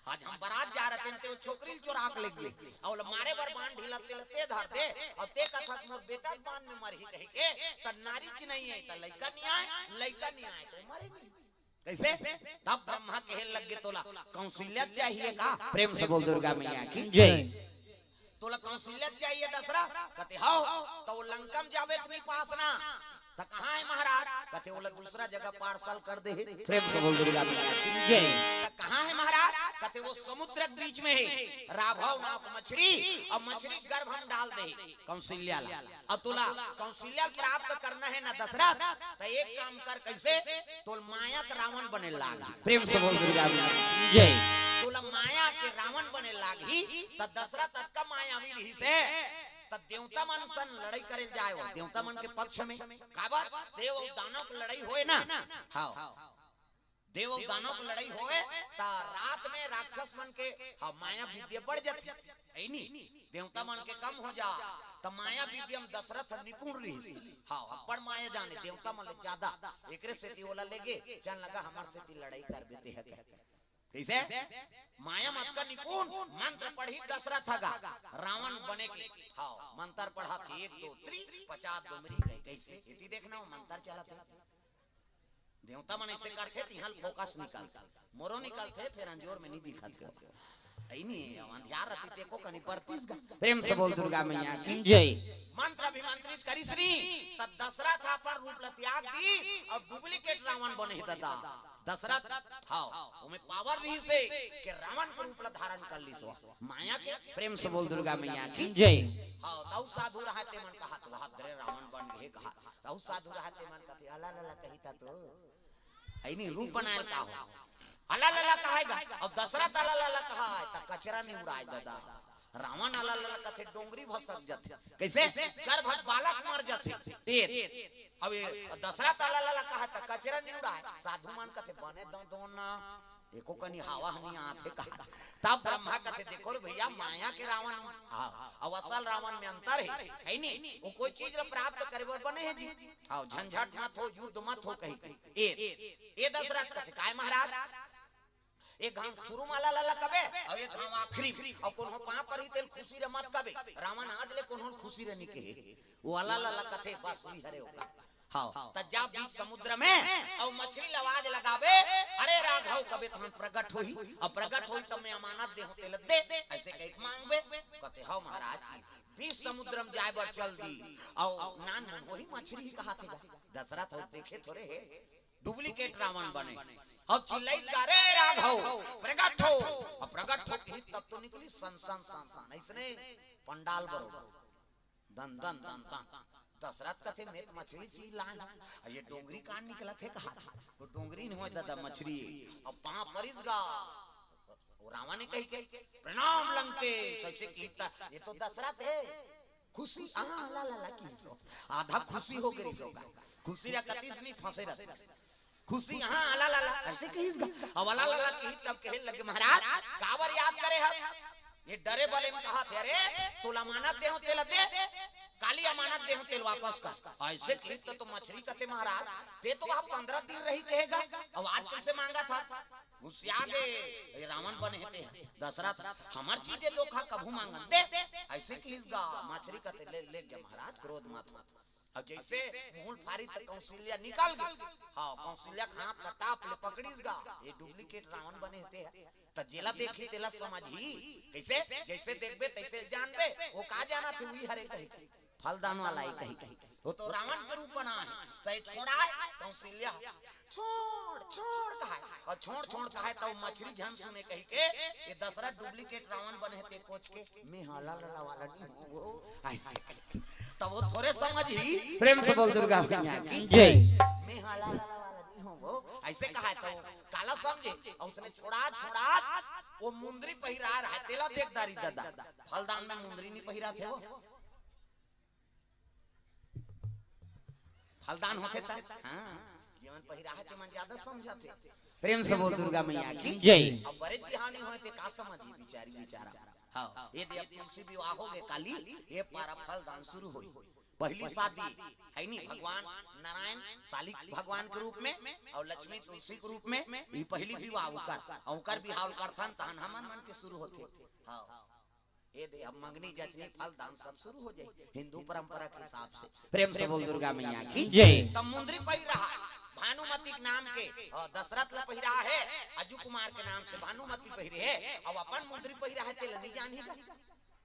आज हम बरात जा रहे थे, ते वो छोकरी ल चोरा के लेग गे, अउ मारे बर बाण ढीला तेला ते धर दे, अउ ते कथस मोर बेटा बाण में मरही कहिके, त नारी च नहीं आय, त लइका नहीं आय, लइका नहीं आय, तो मरे नहीं।" कैसे? तब ब्रह्मा कहे लग गे, "तोला कौशल्या चाहिए का?" प्रेम से बोल दुर्गा मैया की। जय। "तोला कौशल्या चाहिए दशरथ?" कथे, "हव।" "त वो लंका में जाबे त नहीं पास ना?" "त कहाँ हे महाराज?" कथे, "ओला दूसरा जगह पार्सल कर दे हे।" प्रेम से बोल दुर्गा मैया की। जय। "त कहाँ हे महाराज?" कथे, "वो समुद्र के बीच में हे, राघव नाव के मछरी, अउ मछरी गर्भ में डाल दे हे कौशल्या ला।" अउ तोला कौशल्या प्राप्त करना हे ना दशरथ, त एक काम कर, कैसे? तोल माया के रावण बने लाग। प्रेम से बोल दुर्गा मैया की। जय। तोला माया के रावण बने लागही, त दशरथ अतका मायावी रहिस हे, त देवता मन सन लड़ाई करे जाए हो, देवता मन के पक्ष में। काबर? देव अउ दानव के लड़ाई होए ना। हाँ। देव अउ दानव के लड़ाई होए, त रात में राक्षस मन के, हाँ, माया विद्या बढ़ जाथे। ऐ नी, देवता मन के कम हो जा, त माया विद्या में दशरथ निपुण रहिस। हाँ, अब्बड़ माया जाने, देवता मन ले ज्यादा। एकरे सेती ओला लेगे, चल लगा हमर सेती लड़ाई करबे ते ह कह। कैसे? माया मत का निपुण, मंत्र पढ़ी दशरथ ह गा, रावण बने के। हाँ, मंत्र पढ़त हे, एक, दो, तीन, पचास डोमरी कहे, कैसे? एती देखना, वो मंत्र चलत हे। देवता मन ऐसे करथे, तिहां फोकस निकलथे, मोरो निकलथे, फेर अंजोर में नहीं दिखत हे। ऐ नी, अंधियार रहिथे, तेको कनी परतिस गा। प्रेम से बोल दुर्गा मैया की। जय। मंत्र अभिमंत्रित करिस नी, त दशरथ अपन रूप ल त्याग दी अउ डुप्लीकेट रावण बने हे ददा। दशरथ, हाँ, ओमे पावर रहिस हे कि रावण के रूप ल धारण कर लिस हो। माया के। प्रेम से बोल दुर्गा मैया की। जय। हाँ, तउ साधु रहय ते मन कहत, "वाह रे, रावण बन गे," कहत। तउ साधु रहय ते मन कथे, "अला लला कही त तो।" ऐ नी, रूप बनायल का हो? अला लला कहाय गा। अब दशरथ अला लला कहाय, त कचरा नहीं उड़ाय ददा। रावण अला लला कथे, डोंगरी भसक जाथे। कैसे? गर्भ बालक मर जाथे। ए, अब ये दशरथ अला लला कहाय, त कचरा नहीं उड़ाय। साधु मन कथे, "बने दो, दो ना, एको कनी हवा नहीं आथे का।" तब ब्रह्मा कथे, "देखो रे भैया, माया के रावण, हाँ, अउ असल रावण में अंतर हे, है नी? वो कोई चीज ला प्राप्त करे बर बने हे जी। हाँ, झंझट मत हो, युद्ध मत हो," कही। ए, ए दशरथ कथे, "काय महाराज?" एक घांव शुरू में अला लला कबे, अउ एक घांव आखिरी, अउ कोनो पांव परी तेल खुशी रे मत कबे। रावण आज ले कोनो खुशी रे नी कहे। वो अला लला कथे, बस वही हरे होगा। हाँ, त जा बीच समुद्र में, अउ मछरी ल आवाज लगाबे, "अरे राघव," कबे, "तहन प्रगट होही, अउ प्रगट होही त मैं अमानत देहूं तेला दे," ऐसे कहिके मांगबे। कथे, "हव महाराज, बीच समुद्र में जाय बर चल दी, अउ नान मुन होही मछरी ही कहाथे गा।" दशरथ हो देखे थोरे हे, डुप्लीकेट रावण बने। अउ चिल्लाइस गा, "रे राघव, प्रगट हो, अउ प्रगट हो," कही तब तो निकली सन सन सन सन, ऐसने पंडाल बरोबर। दन दन दन दन। दशरथ कथे, "मैं त मछली चीज लान, अउ ये डोंगरी कान निकलत हे कहा था?" तो डोंगरी नहीं होय ददा, मछली हे। अब पांव परिस गा। वो रावण ने कही के, "प्रणाम लंकेश," ऐसे कही त, ये तो दशरथ हे। खुशी, हाँ, ला, ला, ला, कहिस हो। आधा खुशी हो गे रहिस हो गा। खुशी ला कतिस नहीं फंसे रहते। खुशी, हाँ, अला ला ला, ऐसे कहिस गा। अब अला ला ला कही तब कहे लगे, "महाराज, काबर याद करे हस? ये डरे बले में कहाथे, अरे, तोला अमानत देहूं, तेला दे, काली अमानत देहूं, तेला वापस कर।" ऐसे कही तो, तो मछरी कथे, "महाराज, ते तो वहां पंद्रह दिन रही कहे गा, अब आज कैसे मांगत हस?" गुस्सिया गे, "ये रावण बने हे ते, दशरथ, हमर चीज हे, धोखा कभू मांगन दे।" ऐसे कहिस गा, मछरी कथे, "ले, ले गे महाराज, क्रोध मत हो।" अउ जैसे मुंह ल फारी त कौशल्या निकल गे। हाँ, कौशल्या के हाथ ल टाप ले पकड़िस गा, "ये डुप्लीकेट रावण बने हे ते ह, त जेला देखही तेला समझही।" कैसे? जैसे देखबे तैसे जानबे, वो का जानथे, उही हरे कही, फलदान वाला ही कही। वो तो रावण के रूप बना हे, त ये छोड़ाय, कौशल्या, "छोड़, छोड़," कहाय, अउ "छोड़, छोड़," कहाय, त वो मछरी झन सुने कही के, ये दशरथ डुप्लीकेट रावण बने हे ते कोच के, "मैं हाला लला वाला नहीं हूँ वो।" ऐसे। तब वो थोरे समझही। प्रेम से बोल दुर्गा मैया की। जय। "मैं हाला लला वाला नहीं हूँ वो।" ऐसे कहाय त वो काला समझे, अउ उसने छोड़ात, छोड़ात वो मुंदरी पहिराय रहय, तेला देख डारिस ददा। फलदान में मुंदरी नहीं पहिराथे वो। फलदान होथे त, हाँ, जेमन पहिराय हे तेमन ज्यादा समझथे। प्रेम से बोल दुर्गा मैया की। जय। अब बड़े बिहानी होय ते का समझही बिचारी बिचारा। हाँ, ये दे अब तुलसी विवाह हो गए काली, ये पारा फल दान शुरू होई। पहली शादी है नी भगवान नारायण शालिक भगवान के रूप में और लक्ष्मी तुलसी के रूप में। ये पहली विवाह उकर, उकर विवाह उकर थन तहन हमन मन के शुरू होथे। हाँ, ये दे अब मंगनी जचनी फल दान सब शुरू हो जाए हिंदू परंपरा के हिसाब से। प्रेम से बोल दुर्गा मैया की जय। तब मुंदरी पहिरा भानुमति के नाम के, हाँ, दशरथ ला पहिरा है, अजू कुमार के नाम से भानुमति पहिरे है, अब अपन मुंदरी पहिरा है, तेला नहीं जानी जा।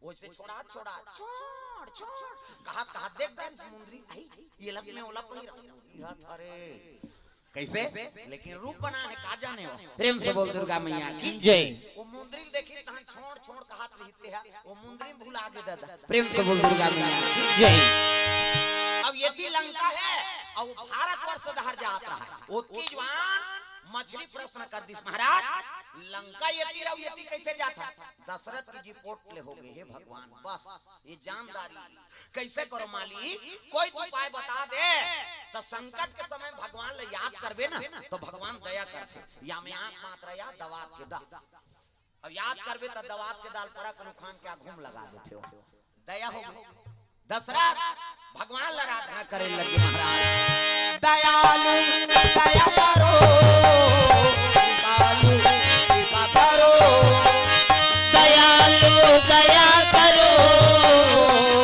वैसे छोड़ा, छोड़ा, छोड़, छोड़, कहा, कहा, देख दारी समुंदरी, आई, ये लत में ओला पहिरा, यह थारे। कैसे? लेकिन रूप बना है, का जाने हो। प्रेम से बोल दुर्गा मैया की जय। वो मुंदरी देखी, तहन छोड़, छोड़, कहा रहिते है, वो मुंदरी भुला के दादा। प्रेम से बोल दुर्गा मैया की जय। अब ये थी लंका है, और वो भारतवर्ष धार जात रहा है। वो की जवान मछली प्रश्न कर दिस महाराज, लंका ये थी, और ये थी कैसे जाता? दशरथ की जी पोट ले हो गए, हे भगवान, बस ये जानदारी कैसे करो मालिक, कोई तो उपाय बता दे। तो संकट के समय भगवान ले याद करबे ना, तो भगवान दया करथे। या में आंख मात्र या दवात के दा। अब याद करबे तो दवात के दाल परा कनु खान के घूम लगा देथे हो। दया हो गई। दशरथ भगवान ला आराधना करे लगे महाराज। दयालु दया करो, कृपालु कृपा करो। दयालु दया करो,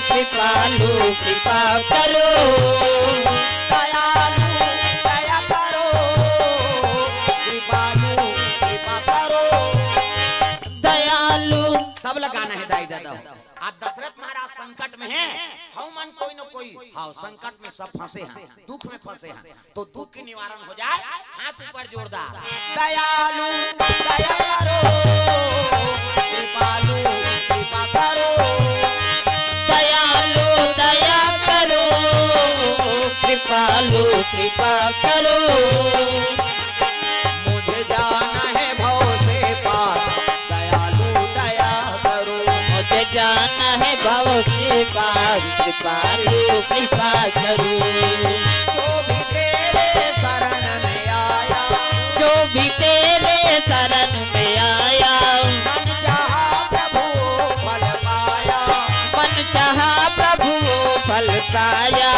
कृपालु कृपा करो। दयालु दया करो, कृपालु कृपा करो। दयालु सब लगाना है दाई दादा। आज दशरथ महाराज संकट में है, हम मन कोई न कोई, हाँ, संकट में सब फंसे हैं, दुख में फंसे हैं, तो दुख के निवारण हो जाए। हाथ ऊपर जोरदार। दयालु दया करो, कृपालु कृपा करो। दयालु दया करो, कृपालु कृपा करो। मुझे जाना है भव से पार, दयालु दया करो। मुझे जाना है भव से पार, कृपालु कृपा करो। जो भी तेरे शरण में आया, जो भी तेरे शरण में आया, मन चाहा प्रभु फल पाया। मन चाहा प्रभु फल पाया।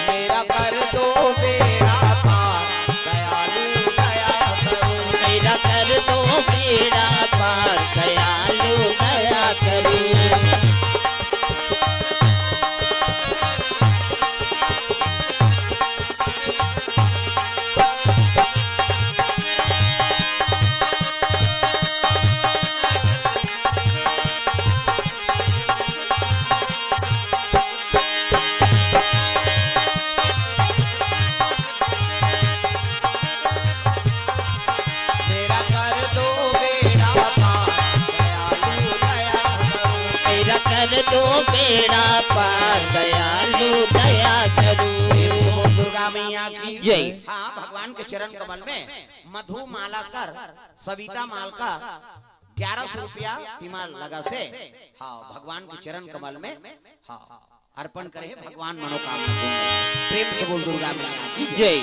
मेरा कर दो बेड़ा पार, दयालु दया करो। मेरा कर दो बेड़ा पार, दयालु दया करो। मेरा कर दो बेड़ा पार, दयालु दया करो। मेरा कर दो बेड़ा पार, दयालु दया करो। प्रेम से बोल दुर्गा मैया की जय। हाँ, भगवान के चरण कमल में मधु माला कर, सविता माल का ग्यारह सौ रुपया बीमा लगा से, हाँ, भगवान के चरण कमल में, हाँ, अर्पण करे हे भगवान मनोकामना पूर्ण। प्रेम से बोल दुर्गा मैया की जय।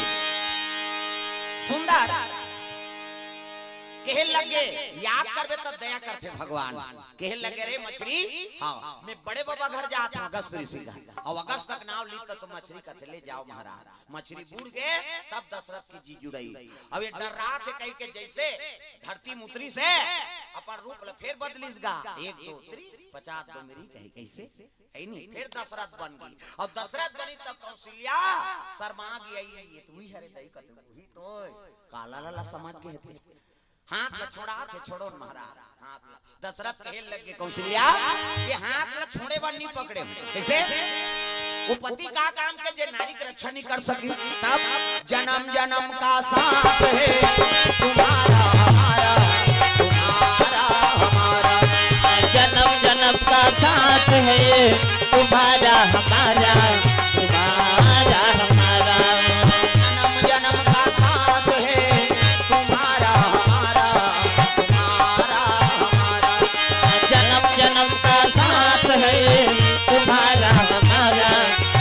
सुंदर कहे लगे, याद करबे तब दया करथे भगवान। कहे लगे, रे मछरी, हाँ, मैं बड़े बाबा घर जात हूँ, अगस्त ऋषि का, और अगस्त तक नाव ली तो मछरी कथे, ले जाओ महाराज। मछरी बूड़ गे, तब दशरथ की जी जुड़ई। अब ये डर्राथे कहिके जैसे धरती में उतरिस हे, अपन रूप ल फेर बदलिस गा। एक दो उतरी, पचास दो मेरी कही कैसे? ऐ नहीं, फेर दशरथ बन गई। और दशरथ बनी तब कौशल्या शर्मा गई, आई, ये तू ही हरे दई कथे, वही तो काला लाला समझ के हेते। हाथ ला छोड़ा थे, छोड़ो न महाराज। हाथ ला। दशरथ कहे लगे कौशल्या, ये हाथ ला छोड़े बर नहीं पकड़े हो। कैसे? वो पति का काम के जे नारी के रक्षा नहीं कर सकी। तब जन्म जन्म का साथ है तुम्हारा हमारा, तुम्हारा हमारा। जन्म जन्म का साथ है तुम्हारा हमारा, तुम्हारा हमारा। जन्म जन्म का साथ है तुम्हारा हमारा, तुम्हारा हमारा। जन्म जन्म का साथ है तुम्हारा हमारा,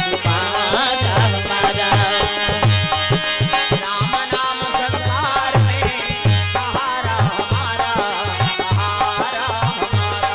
तुम्हारा हमारा। राम नाम संसार में सहारा हमारा, सहारा हमारा।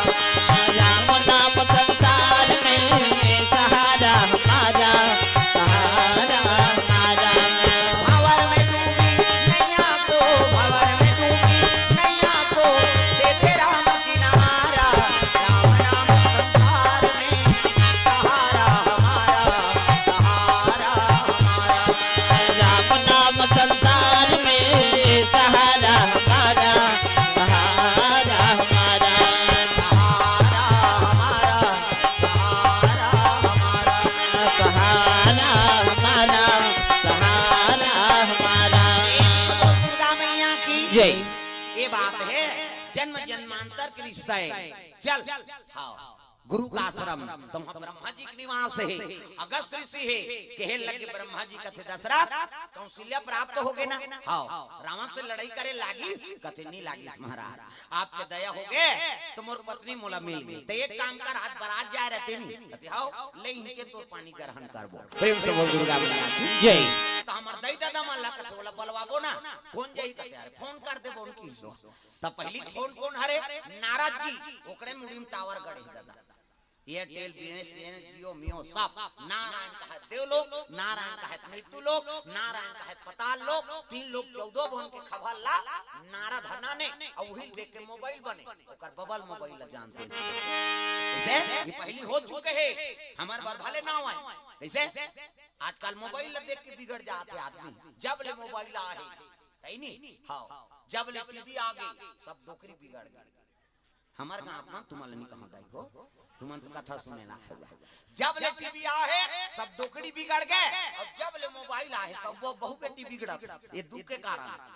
चल, हाँ, गुरु का आश्रम, तो वहाँ ब्रह्मा जी के निवास हे, अगस्त ऋषि हे, कहे लगे ब्रह्मा जी, कथे दशरथ, कौशल्या प्राप्त होगे ना? हाँ। रावण से लड़ाई करे लागिस? कथे नहीं लागिस महाराज, आपके दया होगे तो मोर पत्नी मोला मिल गे। तो एक काम कर, आज बारात जाए रहितेन, कथे हाँ, ले इहिंचे तोर पानी ग्रहण करबो। प्रेम से बोल दुर्गा मैया की जय। तो हमर दाई ददा मन ला कथे ओला बलवाबो ना, कोन जाही? कथे अरे फोन कर देबो उनकी सो। तब पहली फोन कोन हरे? नारद जी, ओकरे मुड़ी में टावर गड़े हे ददा। एयरटेल, बीएसएनएल, जियो, मियो सब। नारायण कहे देवलोक, नारायण कहे मृत्यु लोक, नारायण कहे पाताल लोक, तीन लोक चौदह भुवन के खबर ला नारद हर नाने, अउ उही देख के मोबाइल बने, ओकर बबल मोबाइल ला जानथे। जइसे ये पहली हो चुके हे, हमर बर भले ना होय। जइसे आजकल मोबाइल ला देख के बिगड़ जात हे आदमी, जब ले मोबाइल आए हे, हे नी? हाँ, जब ले टीवी आ गे, सब डोकरी बिगड़ गे। हमर गांव में तुमन ल नहीं कहूं दाई हो, तुमन तो कथा सुने ना हे। जब ले टीवी आहे, सब डोकरी बिगड़ गे, अउ जब ले मोबाइल आहे, सब वो बहू बेटी बिगड़त हे। ये दुख के कारण।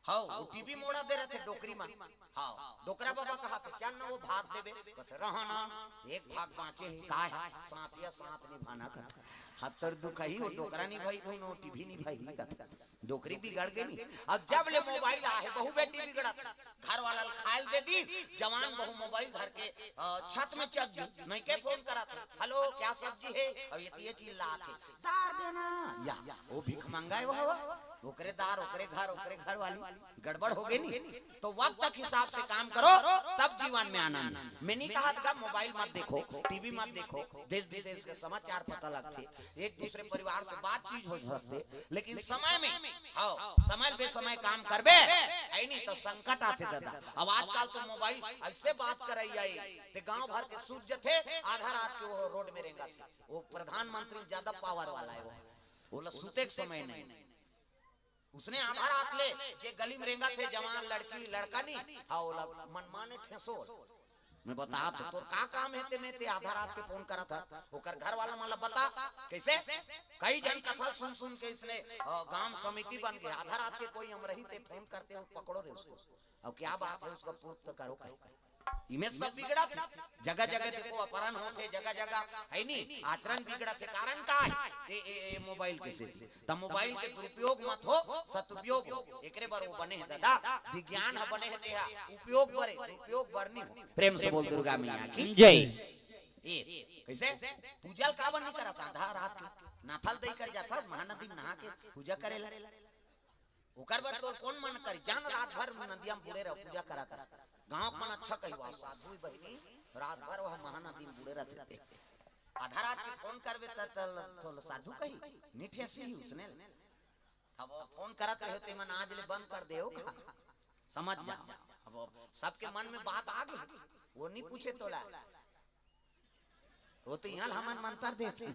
हाँ, वो टीवी मोड़ा दे रहिथे डोकरी मन। हाँ, डोकरा बाबा कहाथे, चल ना वो भाग देबे। कथे, रहा ना, एक भाग बांचे हे, का हे? साथिया साथ निभाना कथे। हत्तर दुख ही, वो डोकरा निभाही, दोनों टीवी निभाही कथे। डोकरी बिगड़ गे नी। अब जब ले मोबाइल आहे, बहू बेटी बिगड़त हे। घर वाला ल खाए ल दे दी, जवान बहू मोबाइल धर के, अ, छत में चढ़ दी, नइके फोन करत हे, "हेलो, क्या सब्जी हे?" अउ ये, ये चिल्लात हे, "दार देना।" या, वो भिखमंगा हे वो, वो। ओकरे दार, ओकरे घर, ओकरे घर वाली। गड़बड़ होगे नी। तो वक्त के हिसाब से काम करो, तब जीवन में आनंद। मैं नहीं कहत का मोबाइल मत देखो, टीवी मत देखो, देश विदेश के समाचार पता लगथे, एक दूसरे परिवार से बातचीत हो सकथे, लेकिन समय में, हाँ, समय बेसमय काम करबे, हे नी तो संकट आथे ददा। अब आजकल तो मोबाइल अइसे बात करइया हे, ते गांव भर के सूत जथे, आधा रात के वो रोड में रेंगत हे। वो प्रधानमंत्री ज्यादा पावर वाला हे, वो, ओला सूते के समय नहीं। उसने आधा रात ले जे गली में रेंगत हे, जवान लड़की लड़का नी, हाँ, ओला मनमाने ठेसो। मैं बतात हंव, तोर का काम हे ते में ते आधा रात के फोन करत हस? ओकर घर वाला मन ला बता, कइसे? कई झन कथा ल सुन सुन के इसने, अ, गांव समिति बन गे, आधा रात के कोई अमरही ते फोन करते हो, पकड़ो रे उसको। अब क्या बात है, उसको प्रूफ तो करो कहीं। इमेज सब बिगड़त हे, जगह जगह देखो अपहरण होत हे, जगह जगह हे नी, आचरण बिगड़त हे, कारण का हे? ए, ए, ए, मोबाइल के से। त मोबाइल के दुरुपयोग मत हो, सदुपयोग हो। एकरे बर वो बने हे ददा, विज्ञान ह बने हे तेहा, उपयोग बर हे, दुरुपयोग बर नी हो। प्रेम से बोल दुर्गा मैया की जय। ए, कइसे? पूजा ल काबर नी करत आधा रात के? नाथल दई कर जाथस, महानदी में नहा के पूजा करे ला। ओकर बर तोर कोन मन करी? जान रात भर नदिया में बूड़े रह, पूजा करत रह। गांव के मन अच्छा कही, "वाह, साधु बहिनी, रात भर वह महानदी में बूड़े रहथे।" आधा रात के फोन करबे त, त, त साधु कही, "निठेसी ही उसने।" अब वो फोन करत रहे ते मन आज ले बंद कर दे, ओ का? समझ जाओ। अब वो सबके मन में बात आ गे, वो नहीं पूछे तोला। वो तो इहाँ हमन मंतर देथे।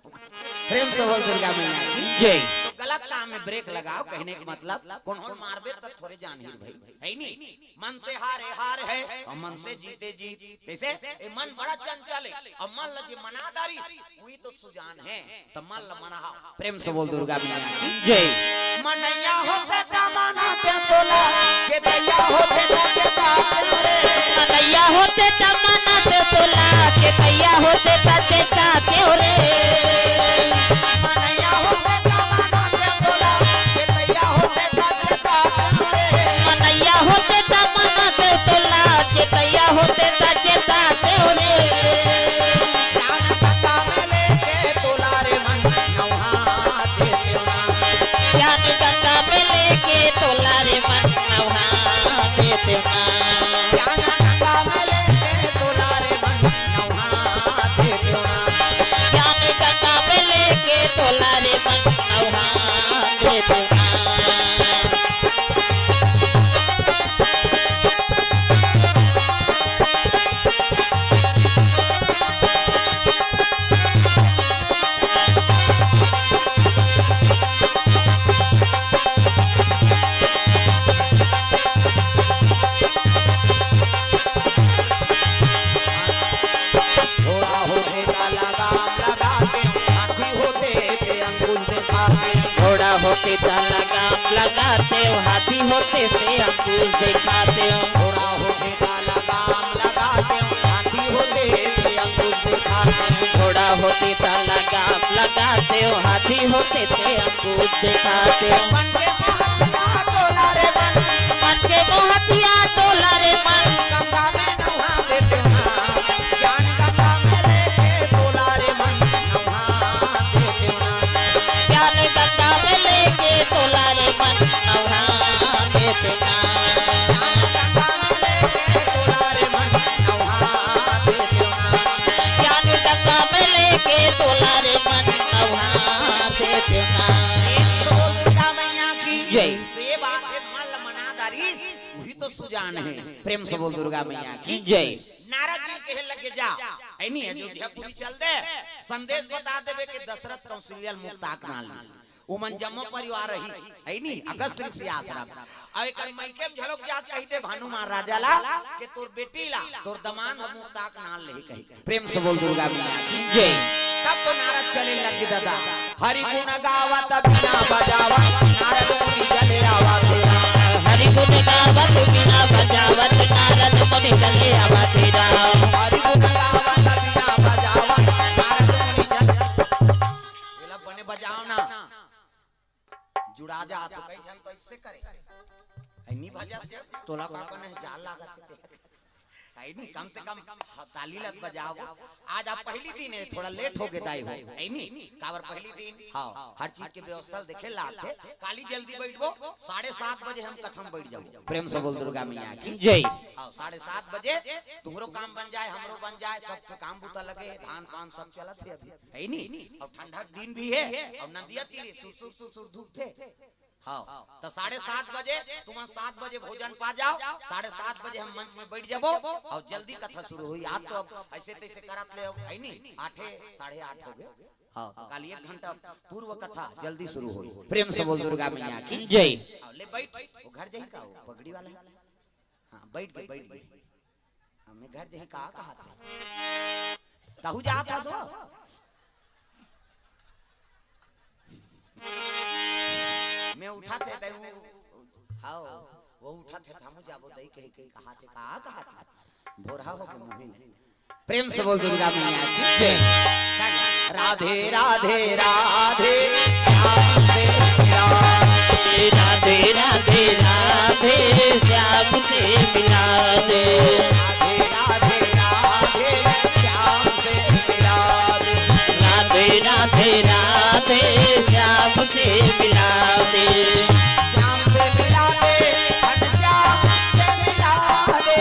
प्रेम से बोल दुर्गा मैया की जय। तो गलत काम में ब्रेक लगाओ, कहने का मतलब, कोनो ल मारबे त थोरे जानही भाई, हे नी? मन से हारे हार है अउ मन से जीते जीत। कइसे? ए मन बड़ा चंचल हे, अउ मन ल जे मना डारिस, वही तो सुजान हे। त मन ल मनाओ। प्रेम से बोल दुर्गा मैया की जय। मनैया होते त मनाते तोला, चेतैया होते त चेताते रे। मनैया होते त मनाते तोला, चेतैया होते त चेताते रे। मनैया होते त मनाते तोला, चेतैया होते त चेताते रे। मनैया होते त मनाते तोला, चेतैया होते त चेताते रे। ज्ञान गंगा में लेके तोला रे मन नौहा देतेव ना। ज्ञान गंगा में लेके तोला रे मन नौहा देतेव ना। ज्ञान गंगा में लेके तोला रे मन नौहा देतेव ना। ज्ञान गंगा में लेके तोला रे मन नौहा देतेव ना। घोड़ा होथे त लगाम लगाते, हाथी होथे ते अंकुश देखाते। घोड़ा होथे त लगाम लगाते, हाथी होथे ते अंकुश देखाते। घोड़ा होथे त लगाम लगाते, टीका लगाम लगाते हो, हाथी होते ते अंगूर दिखाते हो। मन के मोहतिया तोला रे मन। मन के मोहतिया तोला रे मन। गंगा में नहा देते हो ना। ज्ञान गंगा में लेके तोला रे मन। नहा देते हो ना। ज्ञान गंगा में लेके तोला रे मन। नहा देते हो ना। ज्ञान गंगा में लेके तोला रे मन। नहा देते हो ना। ज्ञान गंगा में लेके तोला रे मन। नहा देते हो ना। प्रेम से बोल दुर्गा मैया की जय। तो ये बात है, मन ल मना डारी, वही तो सुजान है। प्रेम से बोल दुर्गा मैया की जय। नारद जी कहे लगे जा, ऐनी अयोध्यापुरी चल दे, संदेश बता देबे कि दशरथ कौशल्या ल मुक्ताक नाल लीस। उमन जम्मो परिवार रही, ऐनी अगस्त ऋषि आश्रम। अउ एकर मइके में झलक जा कहि दे भानु महाराजा ला कि तोर बेटी ला, तोर दमांद ह मुक्ताक नाल लेही कहि। प्रेम से बोल दुर्गा मैया की जय। तब तो नारद चले लगे दादा। हरि गुण गावत बीना बजावत नारद मुनि चले आवा तेरा। हरि गुण गावत बीना बजावत नारद मुनि चले आवा तेरा। हरि गुण गावत बीना बजावत नारद मुनि चले। ये ला बने बजाव ना। जुड़ा जा तो कई झन तो ऐसे करे। ऐनी भजा से तोला का बने जाल लागत हे ते। ऐनी कम से कम ताली लत बजाओ। आज आप पहली दिन है, थोड़ा लेट हो गए दाई हो। ऐनी काबर पहली दिन? हाँ, हर चीज के व्यवस्था देखे लात हे। काली जल्दी बैठबो, साढ़े सात बजे हम कथा म बैठ जाबो। प्रेम से बोल दुर्गा मैया की जय। हाँ, साढ़े सात बजे तुम्हरो काम बन जाए, हमरो बन जाए, सबके काम बूता लगे, धान पान सब चलत हे अभी, है नी? अउ ठंडा के दिन भी है, अउ नदिया तीरे सुर सुर सुर सुर धूप थे। हाँ, तो साढ़े सात बजे, तुमन सात बजे भोजन पा जाओ, साढ़े सात बजे हम मंच में बैठ जाबो, अउ जल्दी कथा शुरू होई। आज तो अब ऐसे तैसे करत ले, है नी? आठे, साढ़े आठ हो गए। हाँ, तो काली एक घंटा पूर्व कथा जल्दी शुरू होई। प्रेम से बोल दुर्गा मैया की जय। हाँ, ले बैठ, वो घर जाही का, वो पगड़ी वाला है। हाँ, बैठ गए, बैठ गए। हाँ, मैं घर जाही का कहा था। तहू जात हस वो? मैं उठा थे, तहू, हाँ, वो उठा थे, हमू जाबो, दई कही, कही कहा थे, का कहा था? भोरहा हो के मुही नहीं। प्रेम से बोल दुर्गा मैया की जय। राधे राधे राधे श्याम से मिला दे। राधे राधे राधे श्याम से मिला दे। राधे राधे राधे श्याम से मिला दे। राधे राधे राधे श्याम से मिला दे। श्याम से मिला दे, घनश्याम से मिला दे।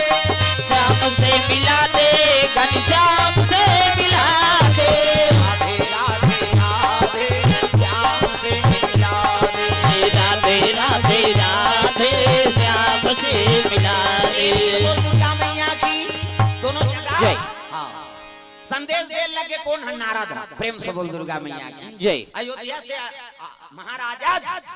श्याम से मिला दे, घनश्याम से मिला दे। राधे राधे राधे श्याम से मिला दे। राधे राधे राधे श्याम से मिला दे। बोल दुर्गा मैया की, दोनों जगह। जय। हाँ। संदेश दे लगे कौन है? नारद है। प्रेम से बोल दुर्गा मैया की जय। अयोध्या से, आ, आ, महाराजा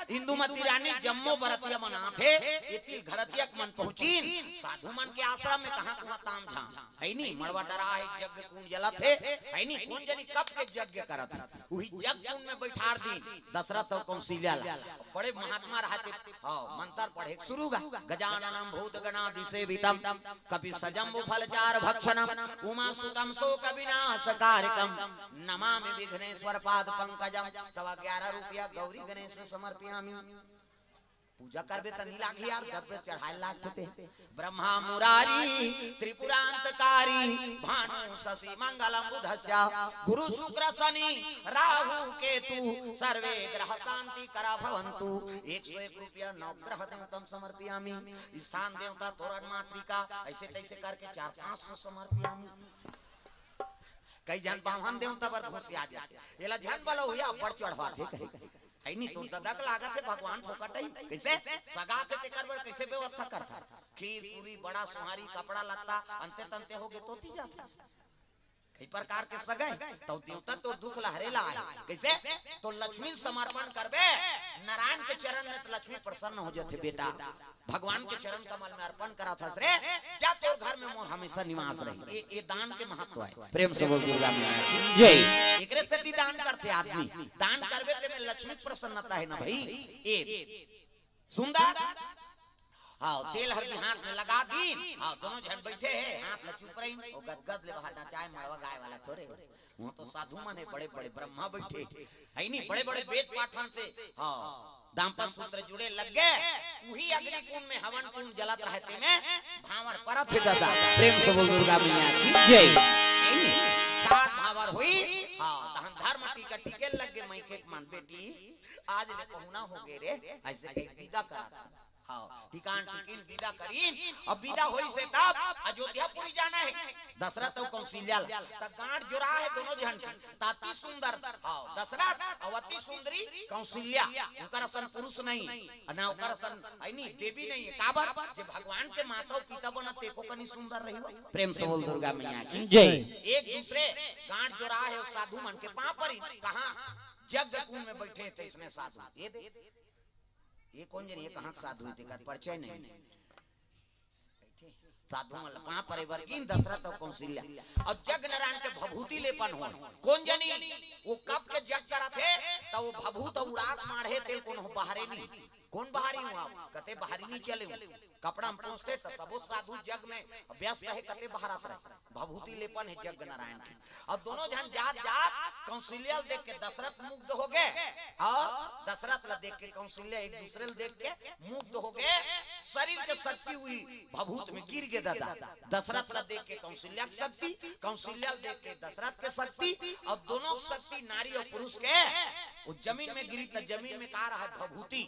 इंदुमती रानी जम्मो बरतिया मन आथे, एती घरतिया के मन पहुंचिन, साधु मन के आश्रम में कहाँ कहाँ ताम झाम, है नी? मड़वा डरा है, यज्ञ कुंड जलत हे, है नी? कौन जनी कब के यज्ञ करत है, वही यज्ञ कुंड में बैठार दीन दशरथ अउ कौशल्या ला। बड़े महात्मा रहते, हाँ, मंत्र पढ़े शुरू गा। गजाननम भूत गणादि सेवितम, कपि सजम्बु फलचार भक्षणम, उमा सुतम शोक विनाश कारकम, नमामि विघ्नेश्वर पाद पंकजम। सवा ग्यारह रुपया गौरी गणेश में समर्पयामी। पूजा करबे त नी लागही यार, दब चढ़ाए लागथे। ब्रह्मा मुरारी त्रिपुरांतकारी, भानु शशि मंगलम बुधस्य, गुरु शुक्र शनि राहु केतु, सर्वे ग्रह शांति करा भवंतु। एक सौ एक रुपया नवग्रह देवतम समर्पयामी। स्थान देवता तोरण मातृका, ऐसे तैसे करके चार पाँच सौ समर्पयामी। कई झन बाम्हन देवता बर घुसिया जाथे, एला झन बलव हुई, अब्बड़ चढ़वाथे कहे। है नी, तोर ददा के लागत हे भगवान फोकट ही। कैसे? सगा थे तेकर बर कैसे व्यवस्था करथा? खीर, पूरी, बड़ा, सुहारी, कपड़ा लत्ता, अंते तंते हो गे तोती जाथे। कई प्रकार के सगा हे, तो देवता तोर दुख ला हरे ला आए। कैसे? तो लक्ष्मी समर्पण करबे, नारायण के चरण में तो लक्ष्मी प्रसन्न हो जाथे बेटा। भगवान के चरण कमल में अर्पण करा थस रे, जा तोर घर में मोर हमेशा निवास रही। ये, ये दान के महत्व है। प्रेम से बोल दुर्गा मैया की जय। एकरे सेती दान करथे आदमी, दान करबे ते में लक्ष्मी प्रसन्नता है ना भाई। ए सुंदर हाव, तेल हरदी हाथ में लगा दीन। हाव, दोनों झन बइठे हे, हाथ ला चुप रहिन। ओ गदगद ले बाहर नचाय, मड़वा गाय वाला थोरे हो। उहाँ तो साधु मन हे, बड़े-बड़े ब्रह्मा बइठे हे, नी? बड़े-बड़े वेद पाठन से, हाव, दाम्पत्य सूत्र जुड़े लग गे। उही अग्नि कुंड में हवन कुंड जलत रहे, तेमे भांवर परत हे दादा। प्रेम से बोल दुर्गा मैया की जय। हे नी? सात भांवर होइस, हाव, तहन धर्म टीका टीके लग गे, मइके के मन बेटी, आज ले पहुना हो गे रे, अइसे कहि बिदा करत हे। हाव, टिकान टिकिन बिदा करिन, अउ बिदा होइस हे तब अयोध्यापुरी जाना हे। दशरथ अउ कौशल्या ल, त गांठ जोरा हे दोनों झन के, त अति सुंदर, हाव, दशरथ अउ अति सुंदरी कौशल्या, उंकर असन पुरुष नहीं, ना उंकर असन, हे नी, देवी नहीं हे। काबर? जे भगवान के माता अउ पिता बनत, तेखो कनी सुंदर रही हो। प्रेम से बोल दुर्गा मैया की जय। एक दूसरे गांठ जोरा हे, साधु मन के पांव परिन, कहां? यज्ञ कुंड में बइठे हे, तइसने साधु। ये दे, ये कोन जनी, ये कहां के साधु हे, तेकर परिचय नहीं। साधु मन ल पांव परे बर गिन दशरथ अउ कौशल्या। अउ जग नारायण के भभूति लेपन होय। कोन जनी, ओ कब के जग करत हे, त ओ भभूत अउ उड़ाक माढ़े तेल कोनो बहारे नहीं। कोन बहारी हूं आप? कते बहारी नहीं चले हूं। कपड़ा में पोंछते त सबो साधु जग में व्यस्त हे, कते बहारत रहे। भभूति लेपन हे जग नारायण के। अउ दोनों झन जात जात कौशल्या ल देख के दशरथ मुग्ध हो गे, अउ दशरथ ल देख के कौशल्या एक दूसरे ल देख के मुग्ध हो गे। शरीर के शक्ति उही भभूत में गिर गे दादा। दशरथ ल देख के कौशल्या के शक्ति, कौशल्या ल देख के दशरथ के शक्ति, अउ दोनों के शक्ति नारी अउ पुरुष के, ओ जमीन में गिरी त जमीन में का रहा? भभूति।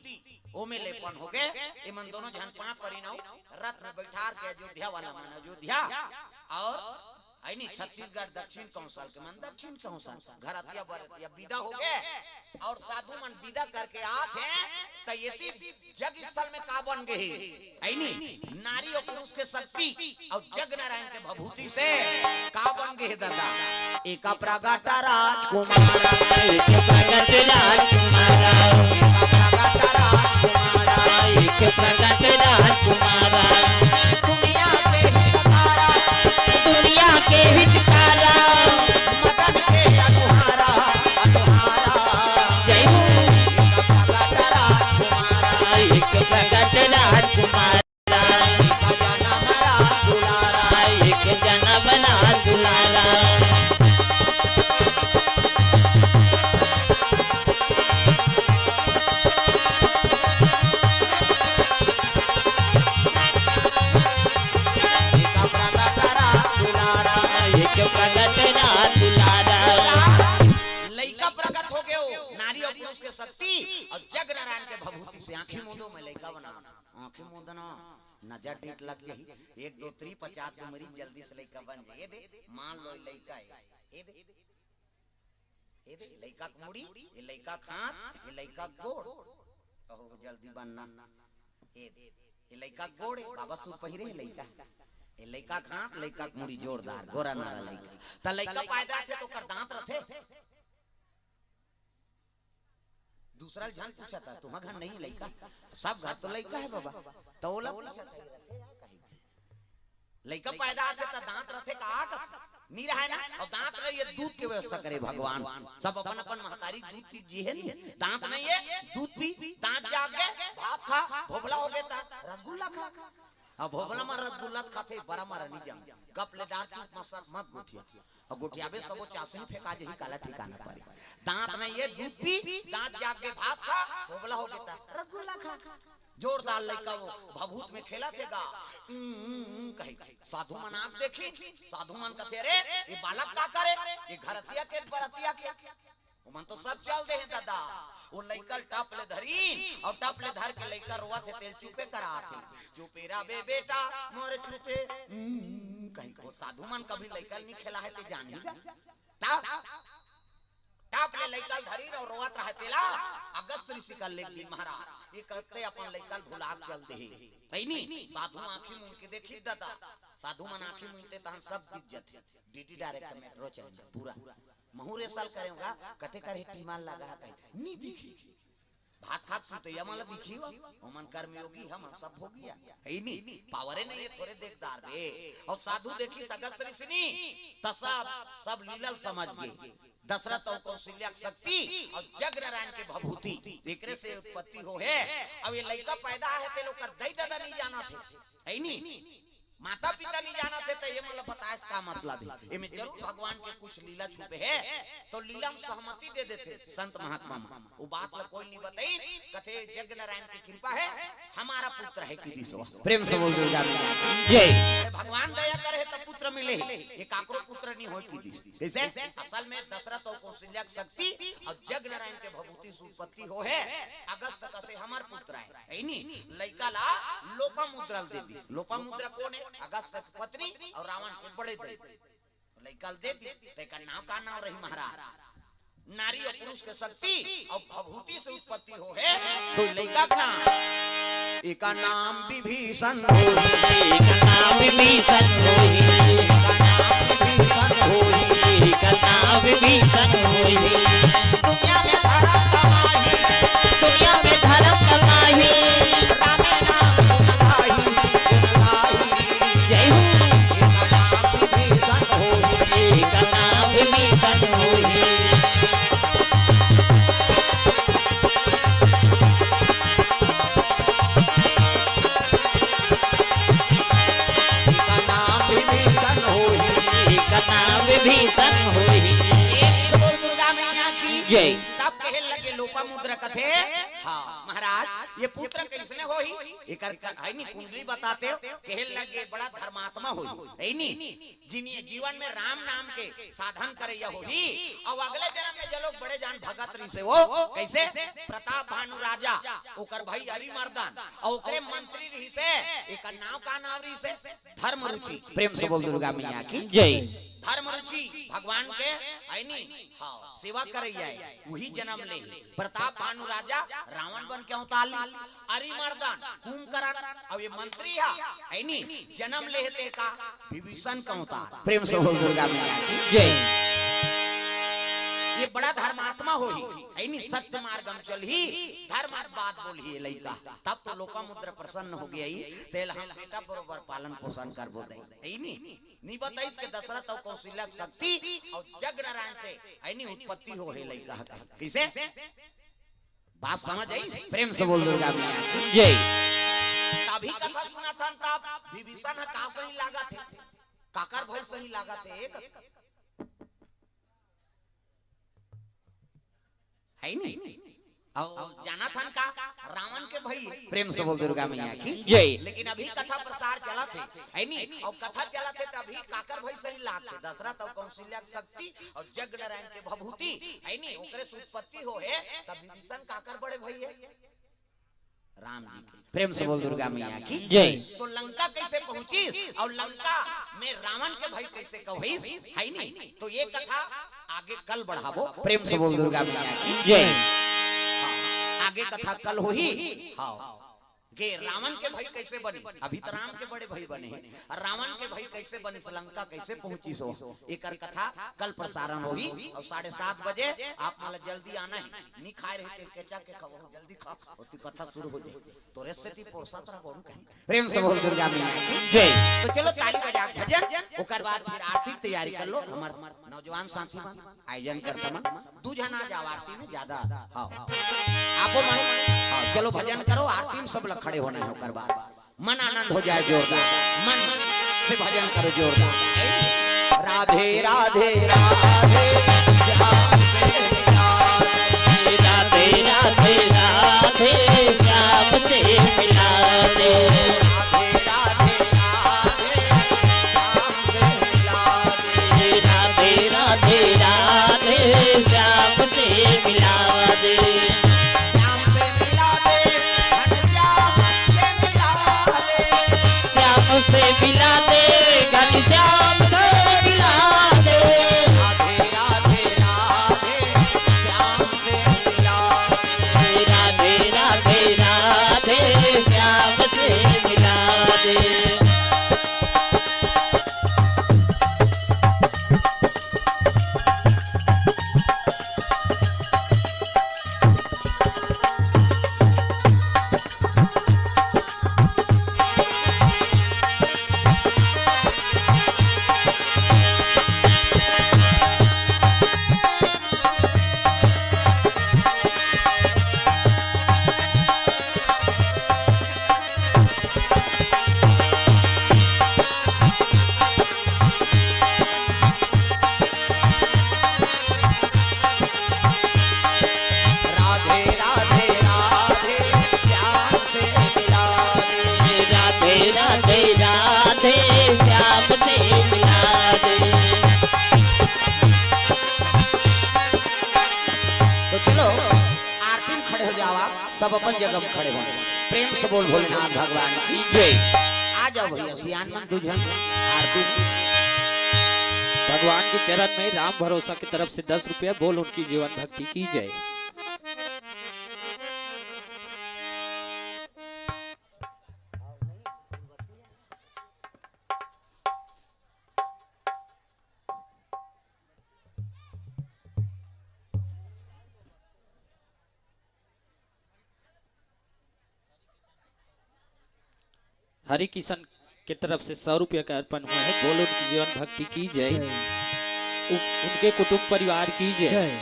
ओमे लेपन हो गे। एमन दोनों झन पांव परिन अउ रथ में बइठार के अयोध्या वाला मन अयोध्या अउ हे नी, छत्तीसगढ़ दक्षिण कौशल के मन दक्षिण कौशल, घरतिया बरतिया बिदा हो गे अउ साधु मन बिदा करके आत हे, त एती जग स्थल में का बन गे हे, हे नी, नारी अउ पुरुष के शक्ति अउ जग नारायण के भभूति से का बन गे हे दादा? एक प्रगट राजकुमार, एक प्रगट राजकुमार, एक प्रगट राजकुमार, एक प्रगट राजकुमार। दुनिया के हितकारा, दुनिया के हितकारा, मदन के अनुहारा, अनुहारा। जय हो। एक प्रगट राजकुमार, एक प्रगट राजकुमार। एक जनम ना दुलारा, एक जनम ना दुलारा। एक प्रगट राजकुमारा, एक प्रगट राजकुमारा। लइका प्रगट हो गे हो, नारी अउ पुरुष के शक्ति अउ जग नारायण के भभूति से आंखी मूंदो, मैं लइका बनावत हंव। आंखी मूंदना, नजर डीठ लग जाही। एक दो तीन पचास दो मरीज जल्दी से लइका बन जाही। ये दे, मान लो लइका हे, ये दे, ये दे, लइका के मुड़ी, ये लइका के हाथ, ये लइका के गोड़। कहो जल्दी बनना। ये दे, ये लइका के गोड़, बाबा सूट पहिरे हे लइका। ये लइका के हाथ, लइका के मुड़ी जोरदार, गोरा नारा लइका। त लइका पैदा होथे त ओकर दांत रथे। दूसरा झन पूछत हे, तुम्हर घर नहीं लइका? सब घर तो लइका हे बाबा, त ओला पूछत हे, रथे या कही? लइका पैदा होथे त दांत रथे का? नी रहे ना, अउ दांत रहे ये दूध के व्यवस्था करे भगवान। सब अपन अपन महतारी के दूध पी जी हे नी, दांत नहीं हे, दूध पी, दांत जाग गे, भात खा, भोभला हो गे त रसगुल्ला खा। अब भोभला म रसगुल्ला त खाथे, बरा म नी जम, गप ले डार चुप मसक मत गोठिया। अउ गोठियाबे सबो चासनी फेंका जही, काला ठिकाना परे। दांत नहीं हे, दूध पी, दांत जाग गे भात खा, भोभला हो गे त रसगुल्ला खा। जोरदार लइका वो भभूत में खेलत हे गा। उम, उम, उम, कही, कही। साधु मन आंख देखिन, साधु मन कथे, "अरे, ये बालक का करे? ये घरतिया के, बरतिया के?" ओमन तो सब चल दे हे दादा। वो लइका ल टप ले धरिन, अउ टप ले धर के लइका रोवत हे, तेला चुपे करात हे। "चुपे रह बे बेटा, मोर चुपे।" उम, कही, वो साधु मन कभी लइका ल नी खेलाय हे, ते जानही गा। ता, टप ले लइका ल धरिन अउ रोवत रहे तेला। अगस्त ऋषि कर लेग दिन महाराज, ये कहिथे अपन लइका ल भुला के चल दे हे। सही नी? साधु आंखी मूंद के देखिस दादा, साधु मन आंखी मूंदथे तहन सब दिख जथे। डीडी डायरेक्ट मेट्रो चैनल पूरा। महूं ए साल करेंव गा, कते करे टीमा लगा हे कही, नी दिखी। भात खात सुतइया मन ला दिखही वा, ओमन कर्मयोगी, हमन सब भोगिया। हइनी, पावरे नहीं है, थोरे देखदार बे। अउ साधु देखिस अगस्त ऋषि नी, त सब, सब लीला ल समझ गे। दशरथ अउ कौशल्या के शक्ति अउ जग नारायण के भभूति, एकरे से उत्पत्ति हो हे। अउ ये लइका पैदा हे, तेला ओकर दई ददा नहीं जानत हे, हइनी? माता पिता नहीं जानत हे, त ये मन ला बताए से का मतलब हे? एमे जरूर भगवान के कुछ लीला छुपे हे, तो लीला म सहमति दे देथे संत महात्मा मन। वो बात ला कोई नहीं बताई, कथे जग नारायण की कृपा हे, हमारा पुत्र हे कि दिस वा। प्रेम से बोल दुर्गा मैया की जय। अरे भगवान दया करे हे त पुत्र मिले हे, ये काकरो पुत्र नहीं होय कि दिस। कइसे? असल में दशरथ अउ कौशल्या के शक्ति अउ जग नारायण के भभूति से उत्पत्ति हो हे। अगस्त कसे हमर पुत्र हे, हइनी? लइका ला लोपामुद्रा ल दे दिस। लोपामुद्रा कोन हे? अगस्त के पत्नी अउ रावण के बड़े दई। लइका ल दे दिस, त एकर नाव का नाव रही महाराज? नारी अउ पुरुष के शक्ति अउ भभूति से उत्पत्ति हो हे, तो लइका के नाम, एकर नाम विभीषण होही। एकर नाम विभीषण होही। एकर नाम विभीषण होही। एकर नाम विभीषण होही। दुनिया में धर्म कमाही। दुनिया में धर्म कमाही। रामे नाम गुण गाही, गुण गाही। जय हो। एकर नाम विभीषण होही। एकर नाम विभीषण होही। एकर नाम विभीषण होही। एकर नाम विभीषण होही। एक से बोल दुर्गा मैया की जय। तब कहे लगे लोपामुद्रा कथे, हाँ महाराज, ये पुत्र कइसने होही? एकर क-, हइनी कुंडली बताते हो, कहे लगे बड़ा धर्मात्मा होही, हइनी? जिन ये जीवन में राम नाम के साधन करइया होही, अउ अगले जन्म में जो लोग बड़े जान भगत रहिसे वो, कइसे? प्रताप भानु राजा, ओकर भाई अरिमर्दन, अउ ओकरे मंत्री रहिसे, एकर नाव का नाव रहिसे? धर्म रुचि। प्रेम से बोल दुर्गा मैया की जय। धर्म रुचि भगवान के, हइनी? हाँ, सेवा करइया हे, उही जन्म ले। प्रताप भानु राजा रावण बन के अवतार लिस, अरिमर्दन, कुंभकर्ण, अउ ये मंत्री हा, हइनी, जन्म ले हे ते का विभीषण के अवतार। प्रेम से बोल दुर्गा मैया की जय। ये बड़ा धर्मात्मा होही, हइनी, सत्य मार्ग म चलही, धर्म के बात बोलही ये लइका। तब तो लोपामुद्रा प्रसन्न हो गे, तेला हम बेटा बरोबर पालन पोषण करबो दई, हइनी? नी बताइस के दशरथ अउ कौशल्या के शक्ति अउ जग नारायण से, हइनी, उत्पत्ति हो हे लइका के। कइसे? बात समझ आइस? प्रेम से बोल दुर्गा मैया की जय। तभी कथा सुनत हन तब विभीषण ह का सही लागत हे, काकर भाई सही लागत हे, एक हइनी? अउ जानत हन का? रावण के भाई। प्रेम से बोल दुर्गा मैया की जय। लेकिन अभी कथा प्रसार चलत हे, हइनी? अउ कथा चलत हे त अभी काकर भाई सही लागत हे, दशरथ अउ कौशल्या के शक्ति अउ जग नारायण के भभूति, हइनी? ओकरे से उत्पत्ति हो हे, त विभीषण काकर बड़े भाई हे? राम जी के। प्रेम से बोल दुर्गा मैया की जय। तो लंका कइसे पहुंचिस अउ लंका में रावण के भाई कइसे कहइस, हइनी? तो ये कथा आगे कल बढ़ाबो। प्रेम से बोल दुर्गा मैया की जय। हाँ, आगे कथा कल होही। हाँ, के रावण के भाई कइसे बनिस, अभी तो राम के बड़े भाई बने हे, अउ रावण के भाई कइसे बनिस, लंका कइसे पहुंचिस हो, एकर कथा कल प्रसारण होही। अउ साढ़े सात बजे आप मन ला जल्दी आना हे, नी खाए रहे तेल केचा के खाओ, जल्दी खाओ, अउ तू कथा शुरू हो जाए। तोरे सेती पोरसत रह बोलू कहीं। प्रेम से बोल दुर्गा मैया की जय। तो चलो ताली बजा के भजन, ओकर बाद फिर आरती के तैयारी कर लो। हमर नौजवान साथी मन, आयोजन करता मन, दू झन आ जाओ आरती में, ज्यादा, हाँ। आपो मन, हाँ, चलो भजन करो, आरती में सब लोग खड़े होना हे, ओकर बाद मन आनंद हो जाए जोरदार, मन से भजन करो जोरदार। राधे राधे राधे श्याम से मिला दे। राधे राधे राधे श्याम से मिला दे। राधे राधे राधे श्याम से मिला दे। राधे राधे राधे श्याम से मिला दे। श्याम से मिला दे, घनश्याम से मिला दे। श्याम से मिला दे, घनश्याम से सब अपन जगह में खड़े हों। प्रेम से बोल भोलेनाथ भगवान की। जय। आ जाओ भैया, सियान मन दू झन आरती में। भगवान के चरण में राम भरोसा की तरफ से दस रुपया, बोल उनकी जीवन भक्ति की जय। हरि किशन के तरफ से सौ रुपया का अर्पण हुआ है। बोल उनकी जीवन भक्ति की जय। जय। उ-, उनके कुटुंब परिवार की जय। जय।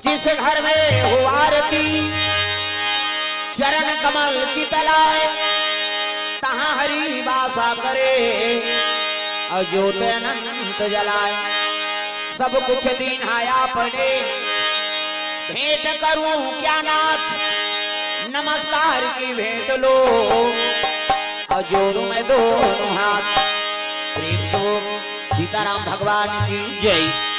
जिस घर में हो आरती, चरण कमल चितलाय, तहाँ हरि वासा करे, अउ ज्योत अनंत जलाय। सब कुछ दीन्हा आपने, भेंट करूं क्या नाथ, नमस्कार की भेंट लो, अउ जोड़ूं मैं दोनों हाथ। प्रेम से बोल सीताराम भगवान की जय।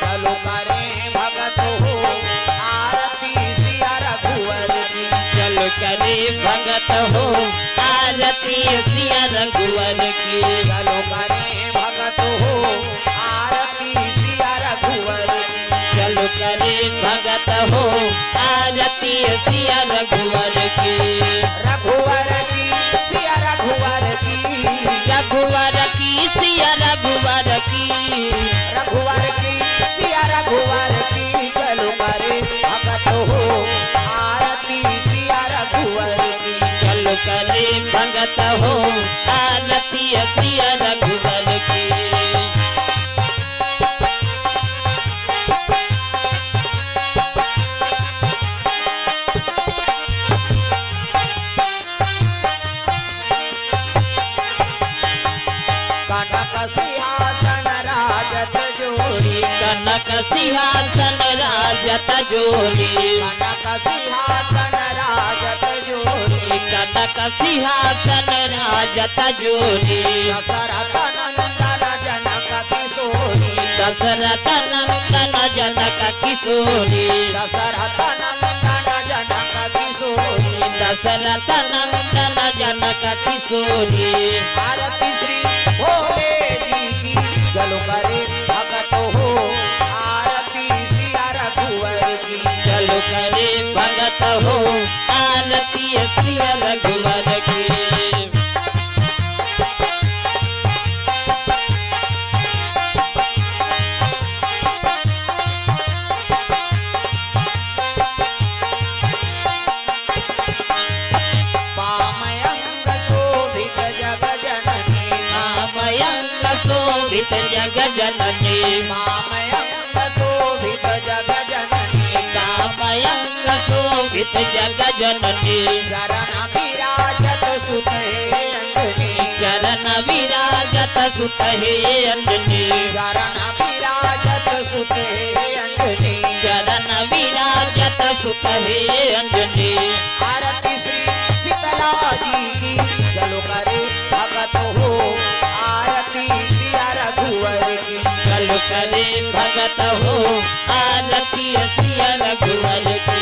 चलो करे भगत हो आरती सिया रघुवर की। चलो करे भगत हो आरती सिया रघुवर की। चलो करे भगत हो आरती सिया रघुवर की। चलो करे भगत हो आरती सिया रघुवर की। रघुवर की सिया रघुवर की। रघुवर की सिया रघुवर की। रघुवर की सिया रघुवर की। चलो करे भगत हो आरती सिया रघुवर की। चलो करे भगत हो आरती सिया रघुवर की। कनक सिंहासन राजत जोरी। कनक सिंहासन राजत जोरी। कनक सिंहासन राजत जोरी। कनक सिंहासन राजत जोरी। दशरथ नंदन जनक किशोरी। दशरथ नंदन जनक किशोरी। दशरथ नंदन जनक किशोरी। दशरथ नंदन जनक किशोरी। आरती श्री भोले जी की। चलो करे भगत हो आरती सिया रघुवर की। चलो करे भगत हो आरती सिया रघुवर की। वाम अंग शोभित जग जननी। वाम अंग शोभित जग जननी। वाम अंग शोभित जग जननी। वाम अंग शोभित जग जननी। चरण विराजत सुत हे अंजनी। चरण विराजत सुत हे अंजनी। चरण विराजत सुत हे अंजनी। चरण विराजत सुत हे अंजनी। आरती श्री शीतला जी की। चलो करे भगत हो आरती सिया रघुवर की। चलो करे भगत हो आरती सिया रघुवर की।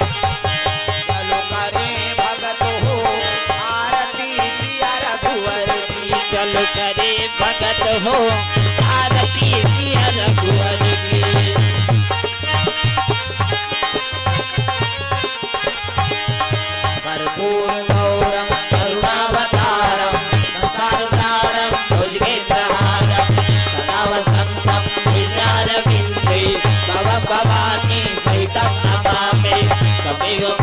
चलो करे भगत हो आरती सिया रघुवर की। चलो करे भगत हो आरती सिया रघुवर की। कर्पूर गौरम करुणावतारम संसार सारम भुजगेंद्रहारम सदा वसंतम हृदयारविंदे भव भवानी सहितं नमामि। त्वमेव